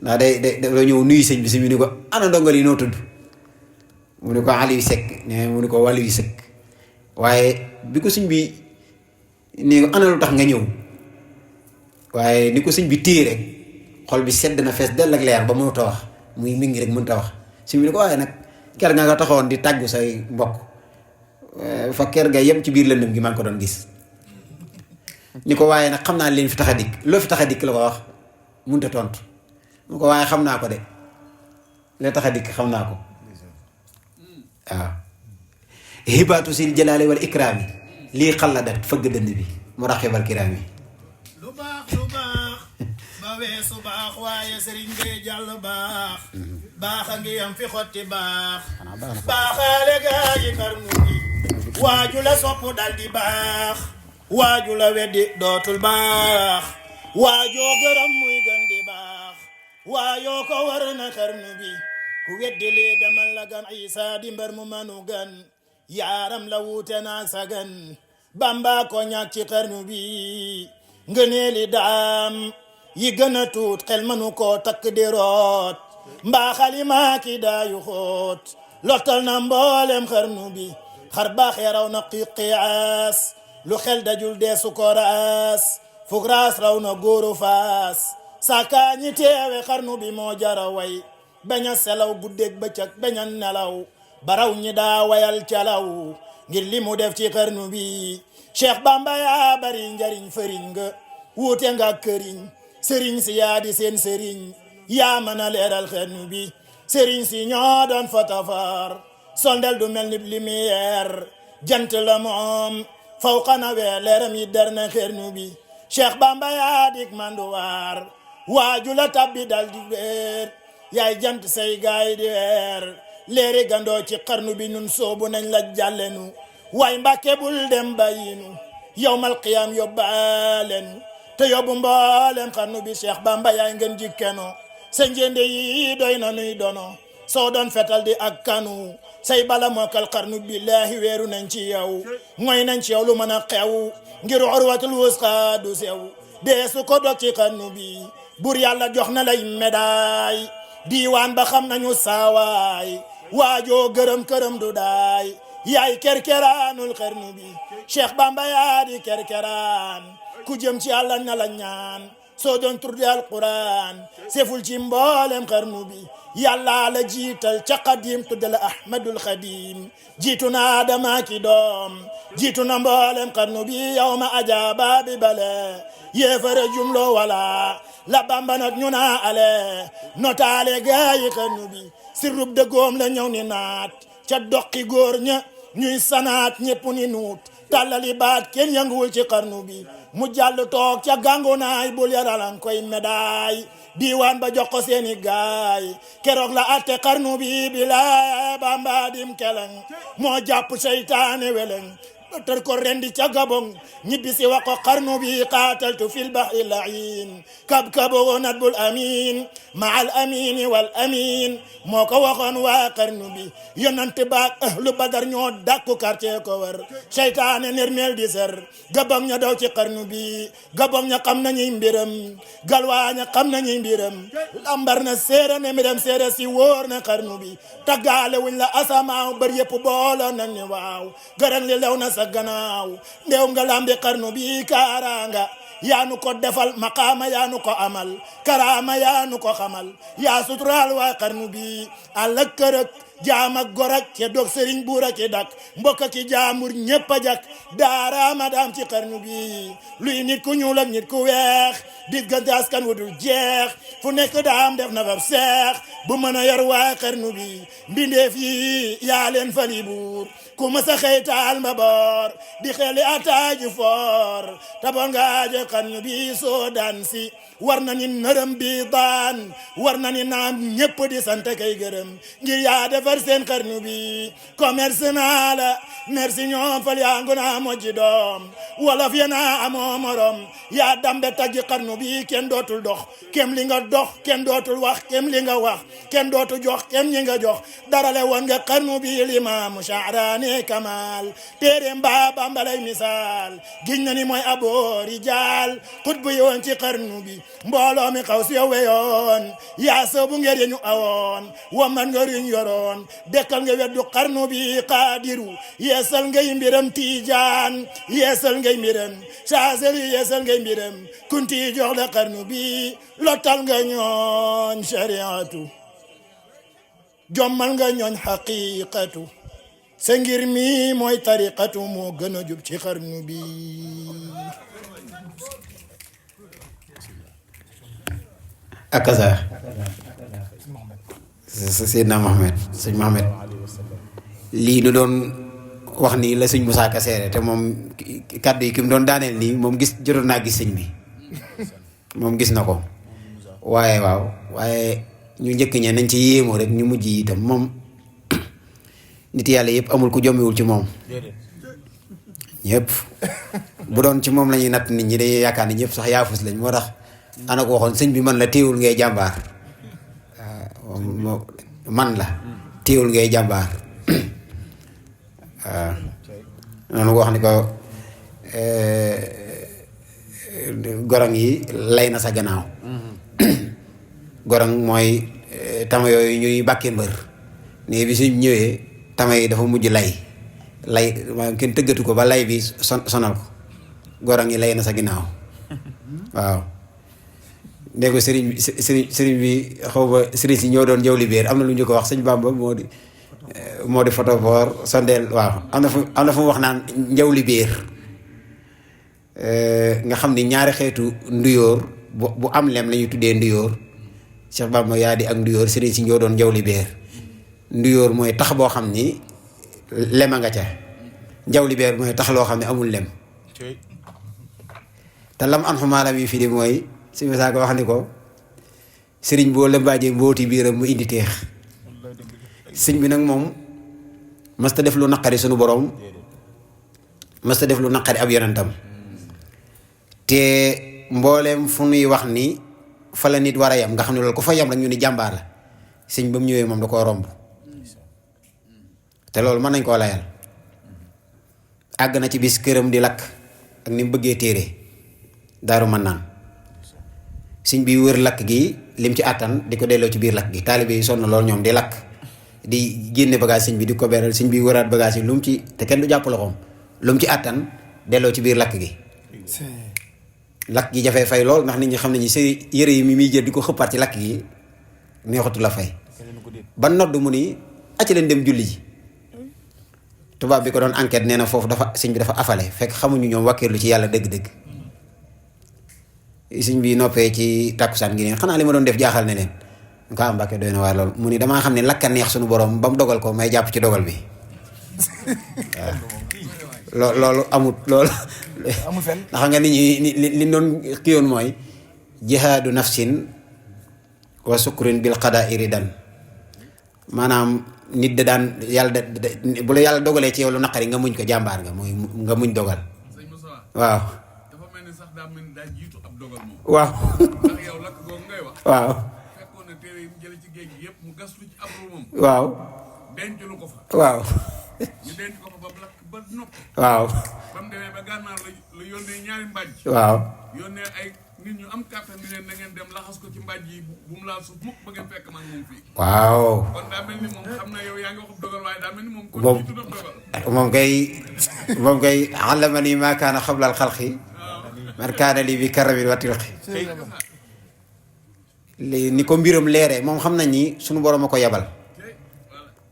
ndax day ñëw nuyu sëñ bi ni ko ana ndongal yi noo tudd mu ne ko Aliou Seck ne mu ne ko Waliou Seck waaye bi ko sëñ bi ni ko ana lu tax nga ñëw waaye ni ko sëñ bi téye rek xol bi sedd na fees dell ak leer ba mënut a wax muy mi ngi rek mënut a wax sëñ bi ni ko waaye nag ker nga nga taxawoon di tàggu say mbokk fa ker nga yem ci biir lëndëm gi maa ngi ko doon gis ni ko waaye nag xam naa leen fi tax a dikk loo fi tax a dikk la ko wax mënut a tontu mu ko waaye xam naa ko de la tax a dikk xam naa ko waaw hibaatu sil jalaali wal ikraami lii xalladat fëgg dënd bi mu raxibal kiraami lu baax ba weesu baax waaye sëriñ bee jàll baax a ngi am fi xotti baaxaale gaa yi karnu bi waaju la sopp dal di baax waaju la weddi dootul baax waajoo gërëm muy gën di baax waayoo ko war na karnu bi ku weddi lii demal la gan Isa di mbar mu manu gan yaaram la wuute naag sa gan Bamba ko ñàkk ci xarnu bi ngëneeli daam yi gën a tuut xel mënu koo takk di root mbaa xalima ki daayu xoot lottal na mboolem xarnu bi xar baax yaraw na qiyaas lu xel dajul deesu ko raas fuk raas raw na góoru faas saka ñi teewe xarnu bi moo jara way bañ a selaw guddeeg bëccëg bañ a nelaw baraw ñi daa wayal calaw ngir li mu def ci xarnu bi Cheikh Bamba yaa bari njariñ fëriñ nga wuute nga këriñ sëriñ si yaa di seen sëriñ yaa mën a leeral xarnu bi sëriñ si ñoo doon fotofar sondel du mel ni lumière jant la moom faw xana wee leeram yi der na xarnu bi Cheikh Bamba yaa dik manduwaar waaju la tabbi dal di weer yaay jant say gaay di weer leeri gandoo ci xarnu bi nun soobu nañ la jàllenu waay Mbàkke bul dem bayinu yawmal qiyaam yóbbaalenu te yóbbu mboolem xarnu bi Cheikh Bamba yaay ngeen jikkeno sa njende yi doy na nuy dono soo doon fetal di ak kanu say bala mookal xarnu billaahi weeru nañ ci yow mooy nañ ci yow lu mën a xew ngir urwatul wusqa du sew deesu ko dog ci xarnu bi bur yàlla jox na lay médaay diiwaan ba xam nañu saawaay waajoo gërëm këram du daay yaay kerkeraanul xarnu bi Cheikh Bamba yaa di kerkeraan ku jëm ci yàlla na la ñaan soo doon turdi alquran seful ci mboolem xarnu bi yàlla la jiital ca qadim tudde la ahmadul xadim jiitu na adama ki doom jiitu na mboolem xarnu bi yow ma ajaaba bi bale yéefara jumlo wala la Bamba not ñu naa ale notaale gaayi xarnu bi sirrub dëggoom la ñëw ni naat ca doqi góor ña ñuy sanaat ñépp ni nuut tàllali baat kenn yanguwul ci xarnu bi mu jàll toog ca gàngunaay bul yaralan koy médaay diiwaan ba jox ko seeni gaay keroog la atte xarnu bi bila Bamba dim keleng moo jàpp seytaane weleng tër ko rendi ca gabong ñibbisi wax ko xarnu bi qaataltu fil bahri layin kabkabo nadbul amin ma al amini wal amin moo ko waxoon waa xarnu bi yonante baak ahlu badar ñoo dàkku quartier ko war seytaane nirmeel di ser gabong ña daw ci xarnu bi gabong ña xam nañuy mbiram galwaa ña xam nañuy mbiram lambar na séera ne mbiram séera si wóor na xarnu bi taggaale wuñ la asamaaw bër yëpp booloo nañ ni waaw gërëm li lew na sa gannaaw ndew nga lambi xarnu bi kaaraanga yaanu ko defal maqaama yaanu ko amal karaama yaanu ko xamal yaa suturaal waa xarnu bi àlla kërëk jaam ak gorak ke dog sëriñ buura ki dak mbokk ki jaamur ñépp a jak daaraama daam ci xarnu bi luy nit ku ñuul ak nit ku weex diggante askan wu dul jeex fu nekk daam def na fab seex bu mën a yor waa xarnu bi mbindeef yi yaa leen fali buur ku mësa xëytaal ma boor di xeli ataaju foor taboon nga aje xarnu bi soo daan si war na ni nërëm bi daan war na ni naam ñépp di sant kay gërëm ngir yaa defar seen xarnu bi commerce naa la merci ñoom fal yaa ngu naa mojji doom wolof ya naa amoo morom yaa dambe taggi xarnu bi kenn dootul dox kem li nga dox kenn dootul wax kem li nga wax kenn dootul jox kem ñi nga jox darale woon nga xarnu bi limaamu Sha'raani Kamal téere mbaa Bambalay misaal giñ na ni mooy aboori jaal xutbu yi woon ci xarnu bi mbooloo mi xaw si yow weyoon yaa soobu ngeen yeñu awoon waman nga riñ yoroon dekkal nga weddu xarnu bi qaadiru yeesal ngay mbiram tiijaan yeesal ngay mbiram saaseli yeesal ngay mbiram kunti jox la xarnu bi lottal nga ñooñ shariatu jommal nga ñooñ haqiqatu sa ngir mi mooy tariqatu moo gën a jub ci xarnu bi akaza Seydina Mohamed sëñ Mohamed lii nu doon wax nii la sëñ Moussa Ka seere te moom kàddu yi ki mu doon daaneel nii moom gis jotoon naa gis sëñ bi moom gis na ko waaye waaw waaye ñu njëkk ñe nañ ci yéemoo rek ñu mujj yi itam moom nit yàlla yëpp amul ku jommiwul ci moom ñëpp bu doon ci moom la ñuy natt nit ñi day yaakaar ni ñëpp sax yaafus lañ moo tax ana ko waxoon sëñ bi man la téewul ngay jàmbaar man la téewul ngay jàmbaar waaw noonu ko wax ni ko gorong yi lay na sa gannaaw gorong mooy tama yooyu ñuy bàkkee mbër ne bi suñ ñëwee tama yi dafa mujj lay maanaam kenn tëggatu ko ba lay bi sonal ko gorong yi lay na sa ginnaaw waaw ne ko sëriñ bi xaw ma sëriñ si ñoo doon jëw li béer am na lu ñu ko wax sëñ Bamba moo di photophore sondeel waaw am na fu mu wax naan njaw li béer nga xam ni ñaari xeetu nduyóor bu am lem la ñuy tuddee nduyóor Cheikh Bamba yaa di ak nduyóor sëriñ si ñoo doon njaw li béer nduyóor mooy tax boo xam ni lema nga ca njaw li béer mooy tax loo xam ne amul lem te lam an xumaalam yi fii di mooy si misaa ko wax ni ko sëriñ boo lëmbaajee mbooti biiram mu indi teex sëñ bi nag moom masta def lu naqari sunu borom masta def lu naqari ab yonentam te mbooleem fu nuy wax ni fa la nit war a yam nga xam ne loolu ku fa yam rek ñu ni jàmbaar la sëñ ba mu ñëwee moom da koo romb te loolu mën nañ koo layal àgg na ci bis këram di lakk ak ni mu bëggee téere daaru mën naan sëñ bi wër lakk gi lim ci àttan di ko delloo ci biir lakk gi taalibe yi sonn loolu ñoom di lakk di génne bagage sëñ bi di ko beral sëñ bi wëraat bagage yi lu mu ci te kenn du jàpp loxoom lu mu ci àttan delloo ci biir lakk gi lakk gi jafee fay lool ndax nit ñi xam nañu si yëre yi mi muy jël di ko xëppaat ci lakk gi neexatu la fay ba nodd mu ni acca leen dem julli ji tubaab bi ko doon enquête nee na foofu dafa sëñ bi dafa afale fekk xamuñu ñoom wàkkeerlu ci yàlla dëgg-dëgg sëñ bi noppee ci tàkkusaan gi ne xanaa li ma doon def jaaxal ne leen ñu ko am Mbàkke doy na waar loolu mu ni damaa xam ne lakka neex suñu borom ba mu dogal ko may jàpp ci dogal bi waaw loolu amut loolu amul fenn ndax xam nga nit ñi li doon kiyoon mooy jihaadu nafsin wa sukrin bil qadaa iridan maanaam nit da daan yàlla bu la yàlla dogalee ci yow lu naqari nga muñ ko jàmbaar nga mooy nga muñ dogal waaw dafa mel ni sax daa mel ni daa jiitu ab dogal moom. waaw ndax yow lakk googu ngay wax. waaw fekkoon na téere yi mu jëlee ci géej gi yëpp mu gas lu ci ab ru moom. waaw denc lu ko fa. waaw ñu denc ko fa ba lakk ba noppi. waaw ba mu demee ba gànnaar la yónnee ñaari mbàjj. waaw yónnee ay nit ñu am kàttan ni leen na ngeen dem laxas ko ci mbàjj yi bu mu laal suuf mukk ba ngeen fekk man moom fii. waaw kon daa mel ni moom xam na yow yaa ngi wax dogal waaye daa mel ni moom. kon Moom- jiitu na dogal. moom kay allamani maa kaana xablal xalqi man kaana lii bi karamin wa tilqi li ni ko mbiram leere moom xam nañ ni suñu borom a ko yabal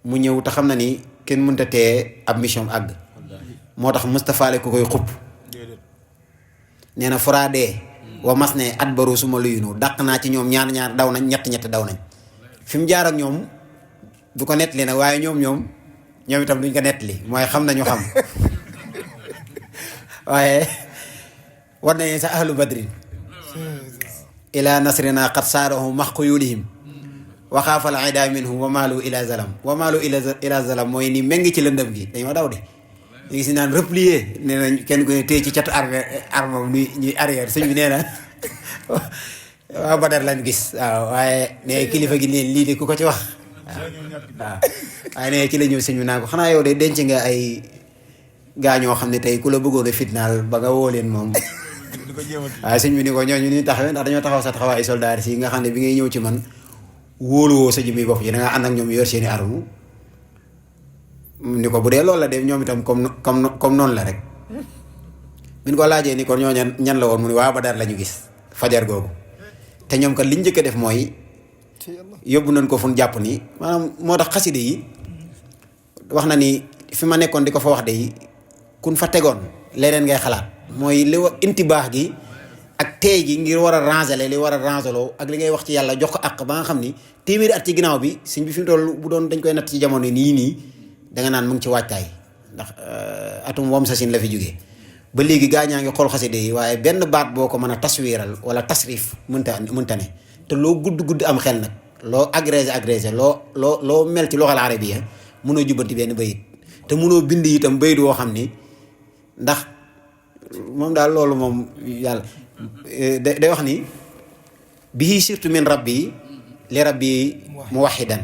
mu ñëw te xam na ni kenn mënta tee ab mission àgg moo tax Moustapha le ko koy xupp nee na foraadee wa mas ne at baru suma luyunu dàq naa ci ñoom ñaar daw nañ ñett daw nañ fi mu jaar ak ñoom du ko nettali nag waaye ñoom itam duñ ko nettali mooy xam nañu xam waaye war nañu sa ahlu badrin ila nasrina qad saarahu maxquyulihim waxaafal ida minhum wa maalu ila zalam mooy ni méngi ci lëndëm gi dañoo daw de ñu ngi si naan replier nee na kenn ku ne téye ci catu arme ñuy arrière sëñ bi nee na waa Badar lañ gis waaw waaye ne kilifa gi leen lii de ku ko ci wax waaw waaye ne ci la ñëw sëñ bi naa ko xanaa yow de denc nga ay gaa ñoo xam ne tey ku la bëggoon a fitnaal ba nga woo leen moom waaye sëñ bi ni ko ñooñu ni taxawee ndax dañoo taxaw sa taxawaay ay soldaar si nga xam ne bi ngay ñëw ci man wóoluwoo sa jëmmi bopp ji da ngaa ànd ak ñoom yor seeni arme ni ko bu dee loolu la de ñoom itam comme noonu la rek bi ñu ko laajee ni ko ñoo ñan la woon mu ne waa Badar la ñu gis fajar googu te ñoom kat liñ njëkk a def mooy yóbbu nañ ko fu ñu jàpp ni maanaam moo tax xaside yi wax na ni fi ma nekkoon di ko fa wax de yi kun fa tegoon leneen ngay xalaat mooy li intibaax gi ak teey gi ngir war a rangeler li war a rangeloo ak li ngay wax ci yàlla jox ko àq ba nga xam ni téeméeri at ci ginnaaw bi sëñ bi fi mu toll bu doon dañ koy natt ci jamono nii danga naan mu ngi ci waajtaay ndax atum wam sasin la fi jógee ba léegi gaa ñaa ngi xool xaside yi waaye benn baat boo ko mën a taswiiral wala tasrif mënta ne te loo gudd am xel nag loo agrégé loo mel ci loxal arabiya mënoo jubbanti benn bayit te mënoo bind itam bayit woo xam ni ndax moom daal loolu moom yàlla day wax ni bii surtout min rabbi li rabbi muwahidan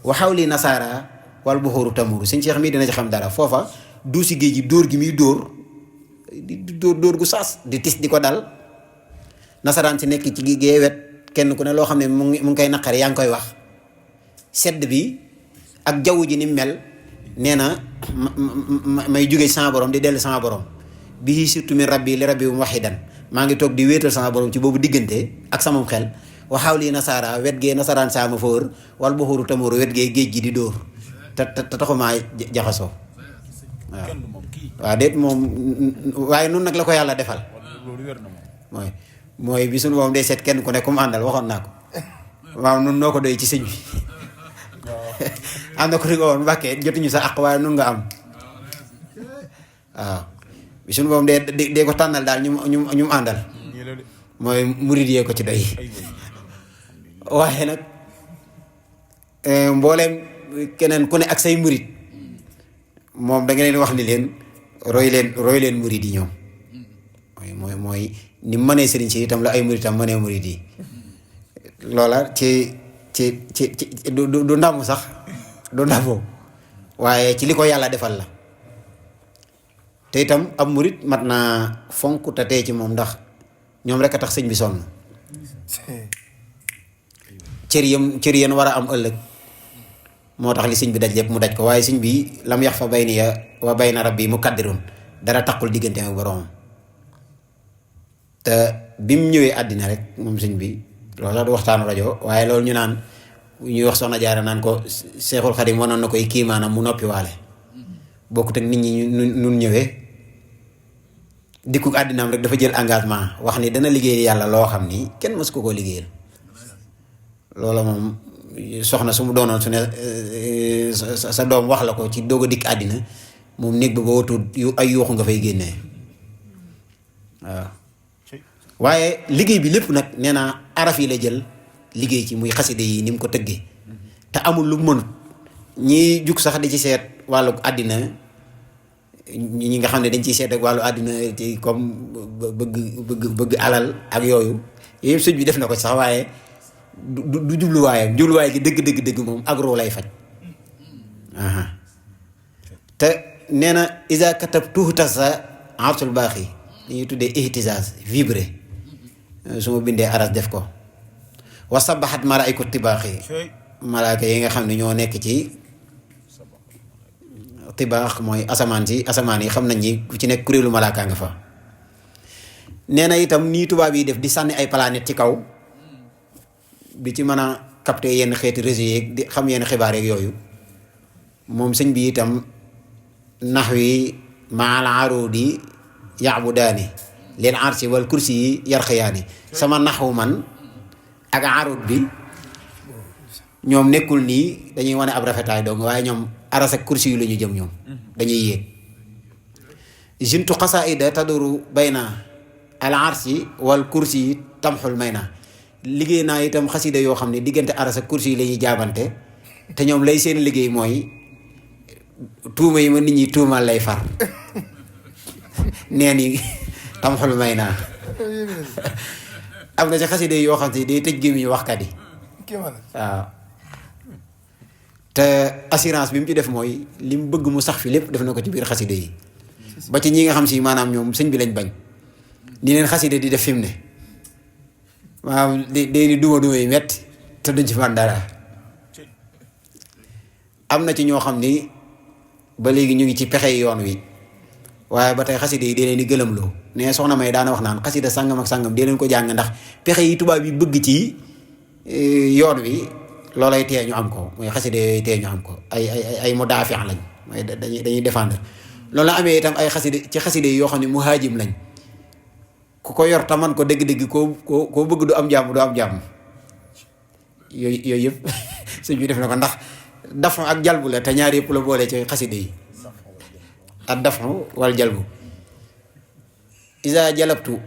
wa hawli nasara wal buxóoru tamuru sëñ Cheikh mii dina ci xam dara foofa duusi géej gi dóor gi muy dóor dóor gu saas di tis di ko dal nasaraan si nekk ci géej wet kenn ku ne loo xam ne mu ngi koy naqari yaa ngi koy wax sedd bi ak jaww ji ni mel nee na may jóge sama borom di dellu sama borom bii surtout min rabbi li rabbi wahidan maa ngi toog di wéetal sama borom ci boobu diggante ak samam xel waxaaw lii nasaara wet gee nasaraan saama fa wër wal buxóoru tamuru wet gee géej gi di dóor te taxumaa jaxasoo waaw déet moom waaye nun nag la ko yàlla defal mooy bi suñu moom day seet kenn ku ne comme àndal waxoon naa ko waaw nun noo ko doy ci sëñ bi am na ko di ko woon Mbàkke jotuñu sa àq waaye nun nga am waaw bi suñu moom dee ko tànnal daal ñu àndal mooy murid yee ko ci doy waaye nag mbooleem keneen ku ne ak say murid moom da nga leen wax ni leen roy leen murid yi ñoom mooy ni mënee sëriñ si itam la ay murid itam mënee murid yi loola ci du ndamu sax du ndamu waaye ci li ko yàlla defal la te itam ab murid mat naa fonk te tey ci moom ndax ñoom rek a tax sëñ bi sonn cër yéen war a am ëllëg moo tax li sëñ bi daj lépp mu daj ko waaye sëñ bi lam yax fa bayniya wa bayna rabbi mu kaddirun dara taxul diggante ak boroomam te bi mu ñëwee àddina rek moom sëñ bi loolu sax du waxtaanu rajo waaye loolu ñu naan ñuy wax soxna Jaara naan ko Seexul Xadim wanoon na koy kii maanaam mu noppi waale bokkut ak nit ñi nun ñëwee dikku àddinaam rek dafa jël engagement wax ni dana liggéeyal yàlla loo xam ni kenn mësu ko koo liggéeyal loola moom soxna su mu doonoon su ne sa doom wax la ko ci doog a dikk àddina moom néeg ba ba watuut ay yuuxu nga fay génnee waaw waaye liggéey bi lépp nag nee naa araf yi la jël liggéey ci muy xaside yi ni mu ko tëggee te amul lu mënut ñi jug sax di ci seet wàllu àddina ñi nga xam ne dañ ciy seet ak wàllu àddina ci comme bëgg alal ak yooyu yëpp sëñ bi def na ko sax waaye du jubluwaayam jubluwaay gi dëgg moom agro lay faj te nee na isa katab tuutasa arsul baax yi li ñuy tuddee ihtisas vibré su ma bindee aras def ko wa sabaxat malaayku tibaax yi malaaka yi nga xam ne ñoo nekk ci tibaax mooy asamaan yi xam nañ ni ku ci nekk kuréelu malaaka nga fa nee na itam nii tubaab yi def di sànni ay planète ci kaw di ci mën a capter yenn xeeti réseau yeeg di xam yenn xibaar yeeg yooyu moom sëñ bi itam nax wi maal arudi yaabudaani leen arsi wal kursi yi yarxiyaani sama naxwu man ak arud bi ñoom nekkul nii dañuy wane ab rafetaay dong waaye ñoom aras ak kursi yu la ñu jëm ñoom dañuy yéeg juntu xasaida taduru bayna al arsi wal kursi yi tamxul may na liggéey naa itam xasida yoo xam ne diggante aras ak kursi yi la ñuy jaabante te ñoom lay seen liggéey mooy tuuma yi ma nit ñi tuumal lay far nee ni tamxul may naa am na ci xasida yoo xam ne day tëj gémmiñu waxkat yi waaw te assurance bi mu ci def mooy li mu bëgg mu sax fi lépp def na ko ci biir xasida yi ba ci ñi nga xam si maanaam ñoom sëñ bi lañ bañ ni leen xasida di def fi mu ne maanaam di duma yi metti te duñ ci man dara am na ci ñoo xam ni ba léegi ñu ngi ci pexe yoon wi waaye ba tey xasida yi dee leen di gëlëmloo ne soxna May daana wax naan xasida sàngam ak sàngam dee leen ko jàng ndax pexe yi tubaab yi bëgg ci yoon wi loolay tee ñu am ko mooy xasida yooyu tee ñu am ko ay mudaafi lañ mooy dañuy défendre loolu la amee itam ay xasida ci xasida yi yoo xam ne muhaajim lañ ku ko yor taman ko dëgg-dëgg koo bëgg du am jàmm yooyu yëpp sëñ bi def na ko ndax dafa ak jalbu la te ñaar yëpp la boole ci xasida yi ak dafa wal jalbu isa jalabtu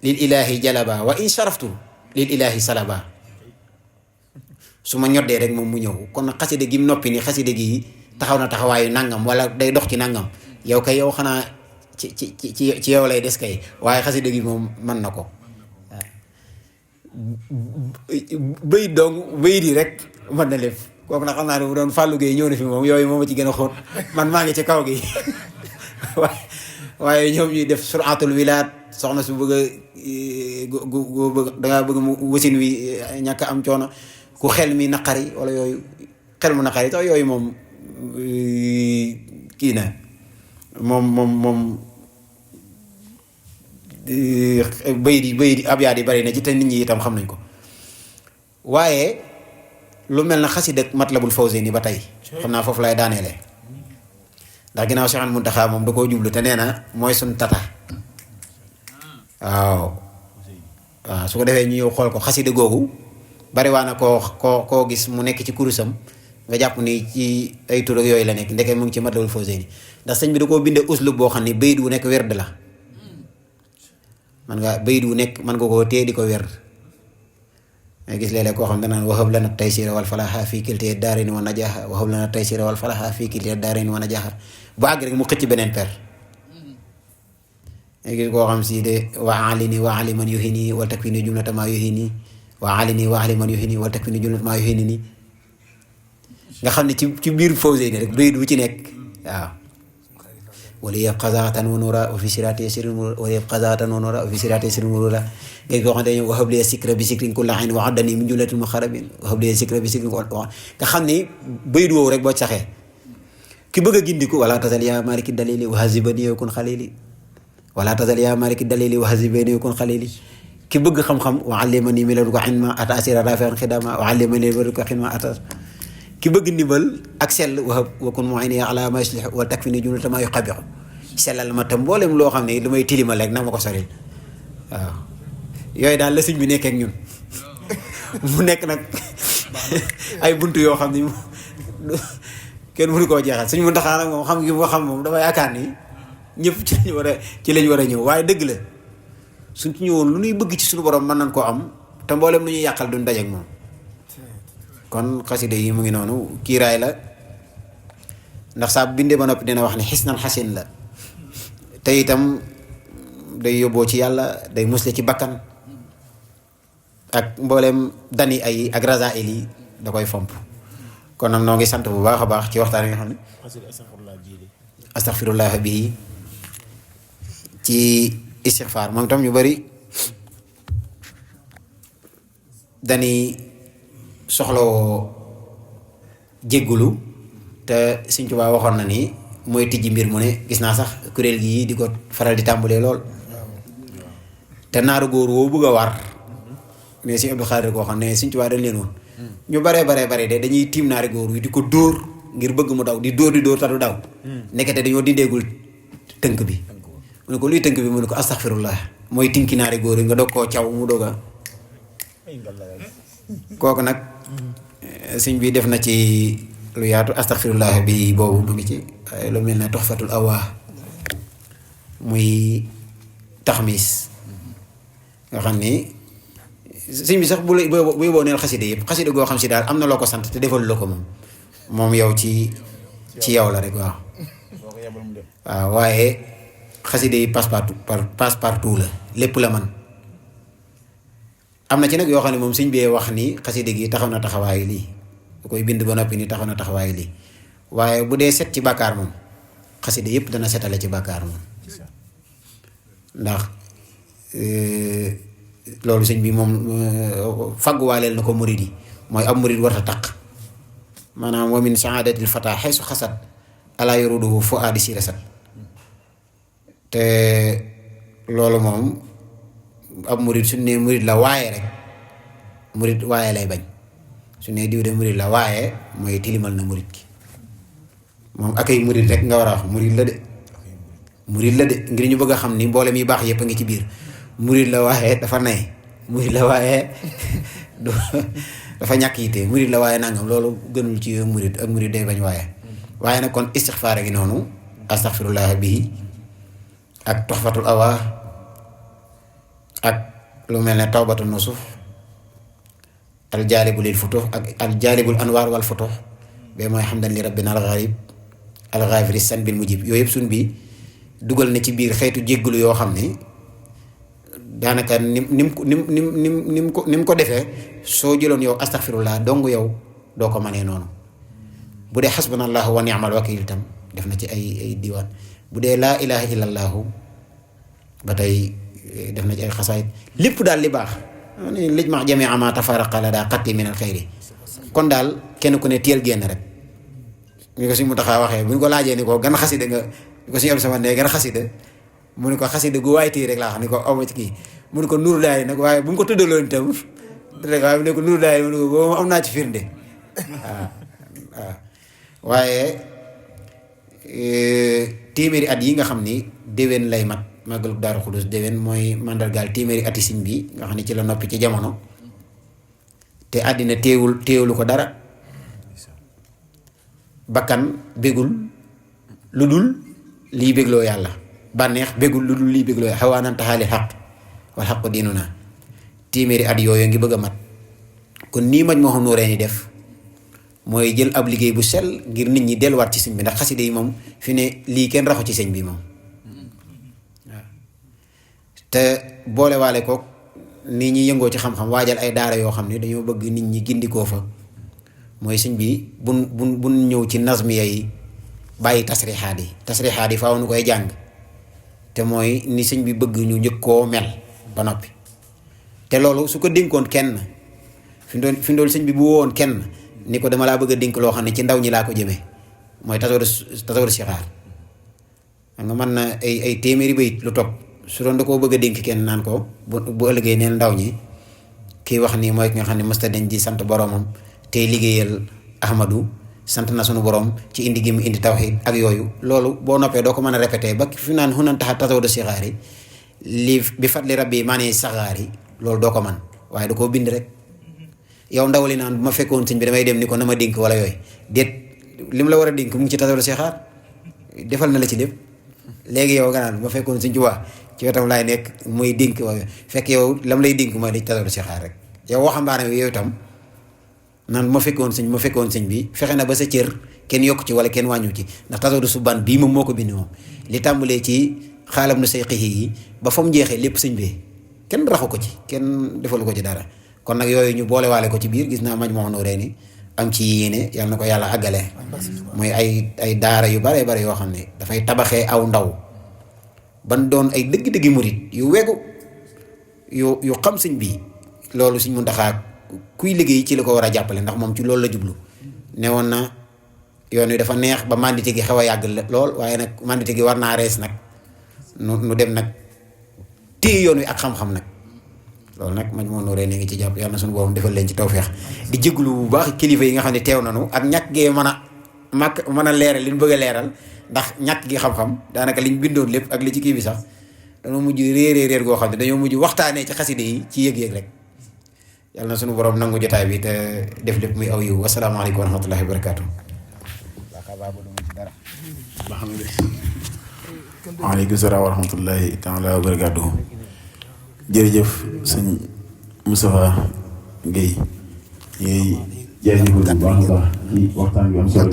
lil ilahi jalaba wa in sharaftu lil ilahi salaba su ma ñoddee rek moom mu ñëw kon xasida gi mu noppi ni xasida gi taxaw na taxawaayu nangam wala day dox ci nangam yow kay yow xanaa ci yow lay des kay waaye xasida gi moom mën na ko bëy dong bëy di rek mën na lépp kooku nag xam naa ne bu doon Fallou Gueye ñëw na fi moom yooyu moom a ci gën a xóot man maa ngi ci kaw gi waaye ñoom ñuy def suratul wilaat soxna su bëgg a dangaa bëgg mu wasin wi ñàkk am coono ku xel mi naqari wala yooyu xel mu naqari tax yooyu moom kii na moom bëy di abyaat yi bari na ci te nit ñi itam xam nañ ko waaye lu mel na xasida ak Matlabul Fawzayni ba tey xam naa foofu lay daaneele ndax ginnaaw Cheikh Mountakha moom da koo jublu te nee na mooy suñ tata waaw su ko defee ñu ñëw xool ko xasida googu bari waa na koo gis mu nekk ci kurusam nga jàpp ni ci ay tur ak yooyu la nekk ndeke mu ngi ci Matlabul Fawzayni ndax sëñ bi da koo bindee uslub boo xam ne bayit wu nekk werd la man nga bayit wu nekk man nga koo téye di ko werd nga gis léeg-léeg koo xam danaan wahab lana taysira wal falaha fii kilti daarayni wa najaaha wahab lana taysira wal falaha fii kilti daarayni wa najaaha bu àgg rek mu xëcc beneen per nga gis koo xam si de wa alini wa ali man yuhini wal takfini jumlata ma yuhini wa alini wa ali man yuhini wal takfini jumlata ma yuhini ni nga xam ne ci biir Fawzayni rek bayit wu ci nekk waaw wala yëpp xasaatan wa nuura wa fi siraati yasirin wala yëpp xasaatan wa nuura wa fi siraati yasirin wala léegi koo xam ne wa habli sikra bi sikrin kulla ayn wa addani min jumlatil muxarrabin wa habli sikra bi sikrin nga xam ni bayit woowu rek boo saxee ki bëgg a gindiku wala tasal yaa maliki dalili wa hazibani yakun xalili wala tasal yaa maliki dalili wa hazibani yakun xalili ki bëgg xam-xam wa allimani min ladunka ilma ata asira rafian xidama wa allimani min ladunka ilma ata ki bëgg ndimbal ak sell wa kun mu'ini ala ma yuslih wa takfini jumlata ma yuqabihu sellal ma tam mboolem loo xam ne lu may tilimal rek nag ma ko soril waaw yooyu daal la sëñ bi nekkee ak ñun mu nekk nag ay buntu yoo xam ni kenn mënu koo jeexal suñu Muntaxa nag moom xam ngi moo xam moom dama yaakaar ni ñëpp ci lañ war a ñëw waaye dëgg la suñ ci ñëwoon lu ñuy bëgg ci suñu borom mën nañ koo am te mboolem lu ñuy yàqal duñ dajeek moom kon xasida yi mu ngi noonu kiiraay la ndax saa bindee ba noppi dina wax ne xis nan xasin la te itam day yóbboo ci yàlla day musle ci bakkan ak mboolem dani ay ak rasail yi da koy fomp kon nag noo ngi sant bu baax a baax ci waxtaan yi nga xam ne astaghfirullah bii ci istighfar moom tam ñu bari dani soxlawoo jéggulu te Sëñ Tuubaa waxoon na ni mooy tijji mbir mu ne gis naa sax kuréel gi di ko faral di tàmbalee lool te naaru góor woo bëgg a war mais Sëñ Abdou Khadre koo xam ne Sëñ Tuubaa dañ leen woon ñu bare de dañuy tiim naari góor wi di ko dóor ngir bëgg mu daw di dóor te du daw nekkete dañoo dindeegul tënk bi mu ne ko luy tënk bi mu ne ko astaghfirullah mooy tinki naari góor yi nga doog koo caw mu doog a kooku nag sëñ bi def na ci lu yaatu astaghfirullah bi boobu mu ngi ci waaye lu mel ne tuhfatul awaa muy taxmis nga xam ni sëñ bi sax bu boo neel xasida yëpp xasida goo xam si daal am na loo ko sant te defal la ko moom yow ci yow la rek waaw waaye xasida yi passe partout la lépp la man am na ci nag yoo xam ne moom sëñ bee wax ni xasida gi taxaw na taxawaayu lii bu koy bind ba noppi ni taxaw na taxawaayu lii waaye bu dee set ci bàkkaar moom xasida yëpp dana setale ci bàkkaar moom ndax loolu sëñ bi moom fagguwaaleel na ko murid yi mooy ab murid warta taq maanaam wa min saadatil fata xaysu xasat ala yuruduhu fu aadi si resat te loolu moom ab murid su ne murid la waaye rek murid waaye lay bañ su ne diw de murid la waaye mooy tilimal na murid ki moom ak ay murid rek nga war a wax murid la de ngir ñu bëgg a xam ni mboolem yi baax yëpp a ngi ci biir murid la waaye dafa nay murid la waaye dafa ñàkk yite murid la waaye nangam loolu gënul ci murid ak murid day bañ waaye nag kon istixfaar gi noonu astaghfirullah bii ak tuhfatul awaa ak lu mel ne tawbatu nusuf aljaalibu lil futuh ak aljalibul anwaar wal futuh ba mooy hamdan li rabbina algharib alghafiri san bil mujib yooyu yëpp suñ bi dugal na ci biir xeetu jéggalu yoo xam ni daanaka nim ko defee soo jëloon yow astaghfirullah dong yow doo ko mënee noonu bu dee xasbunallahu wa ni'mal wakiil itam def na ci ay diwaan bu dee laa ilaha illallahu ba tey def na ci ay xasaayit lépp daal li baax lij ma jamia ma tafaraqa la daa xatti min al xayri kon daal kenn ku ne teel génn rek ñu ko suñ mu taxaa waxee bu ñu ko laajee ni ko gan xasida nga ñu ko suñu am sama ne gan xasida mu ne ko xasida gu waay tii rek laa xam ni ko awma ci kii mu ne ko nuuru daay nag waaye bu mu ko tuddaloon itam rek waaye mu ne ko nuuru daay mu ne ko boobu am naa ci firnde waaw waaye téeméeri at yi nga xam ni déwén lay mat màggalu Daaru Xudus déwén mooy mandargaal téeméeri ati siñ bi nga xam ne ci la noppi ci jamono te àddina téewulu ko dara bakkan bégul lu dul lii bégloo yàlla bànneex bégul lu dul lii bégloo yàlla xawaanan taxaali xaq wal xaqu diinu na téeméeri at yooyu ngi bëgg a mat kon nii Majmahun Nurayni def mooy jël ab liggéey bu sell ngir nit ñi delluwaat ci sëñ bi ndax xasida yi moom fi ne lii kenn raxu ci sëñ bi moom waaw te boolewaale ko nit ñi yëngoo ci xam-xam waajal ay daara yoo xam ne dañoo bëgg nit ñi gindikoo fa mooy sëñ bi bun ñëw ci nazmiya yi bàyyi tasrixaat yi faaw nu koy jàng te mooy ni sëñ bi bëgg ñu njëkk koo mel ba noppi te loolu su ko dénkoon kenn fi ndool sëñ bi bu wowoon kenn ni ko dama laa bëgg a dénk loo xam ne ci ndaw ñi laa ko jëmee mooy tasawur sixaar xam nga mën na ay téeméeri bayit lu topp su doon da koo bëgg a dénk kenn naan ko bu ëllëgee neen ndaw ñi kii wax nii mooy ki nga xam ne mësta dañ di sant boromam tey liggéeyal Ahmadu sant na sunu borom ci indi gi mu indi tawxiid ak yooyu loolu boo noppee doo ko mën a répété ba fi naan xunan taxa tasawur sixaar yi lii bi fadli rabbi maa ne saxaar yi loolu doo ko man waaye da koo bind rek yow ndaw li naan bu ma fekkoon sëñ bi damay dem ni ko na ma dénk wala yooyu déet li mu la war a dénk mu ngi ci tasawdu sixaar defal na la ci lépp léegi yow nga naan bu ma fekkoon sëñ Tuubaa ci wetam laay nekk muy dénk wala fekk yow lam lay dénk mooy di tasawdu sixaar rek yow waxambaane yow itam naan bu ma fekkoon sëñ bi fexe na ba sa cër kenn yokk ci wala kenn wàññu ci ndax tasawdu subaan bii moom moo ko bind moom li tàmbalee ci xaalam nu say xixi yi ba fa mu jeexee lépp sëñ bi kenn raxu ko ci kenn defalu ko ci dara kon nag yooyu ñu boolewaale ko ci biir gis naa Majmahun Nurayni am ci yéene yàlla na ko yàlla àggale mooy ay daara yu bare bare yoo xam ne dafay tabaxee aw ndaw ban doon ay dëgg-dëggi murit yu wegu yu xam sëñ bi loolu Sëñ Muntaxaa kuy liggéey ci la ko war a jàppale ndax moom ci loolu la jublu ne woon na yoon wi dafa neex ba mandité gi xaw a yàgg lool waaye nag mandité gi war naa rees nag nu dem nag téye yoon wi ak xam-xam nag loolu nag Majmahun Nurayni ngi ci jàpp yàlla na suñu borom defal leen ci tawféex di jéglu bu baax kilifa yi nga xam ne teew nañu ak ñàkk gee mën a leeral li ñu bëgg a leeral ndax ñàkk gi xam-xam daanaka liñ bindoon lépp ak li ci kii bi sax dañoo mujj réer goo xam ne dañoo mujj waxtaanee ci xaside yi ci yëg-yëg rek yàlla na suñu borom nangu jotaay bi te def lépp muy aw yiw wasalaamaaleykum wa rahmatullahi wa barakaatu. waaleykum salaam wa rahmatullahi taala wa barakaatuhu. jërëjëf sëñ Moustapha Guèye ñuy jërëjëf bu baax a baax ci waxtaan bi am solo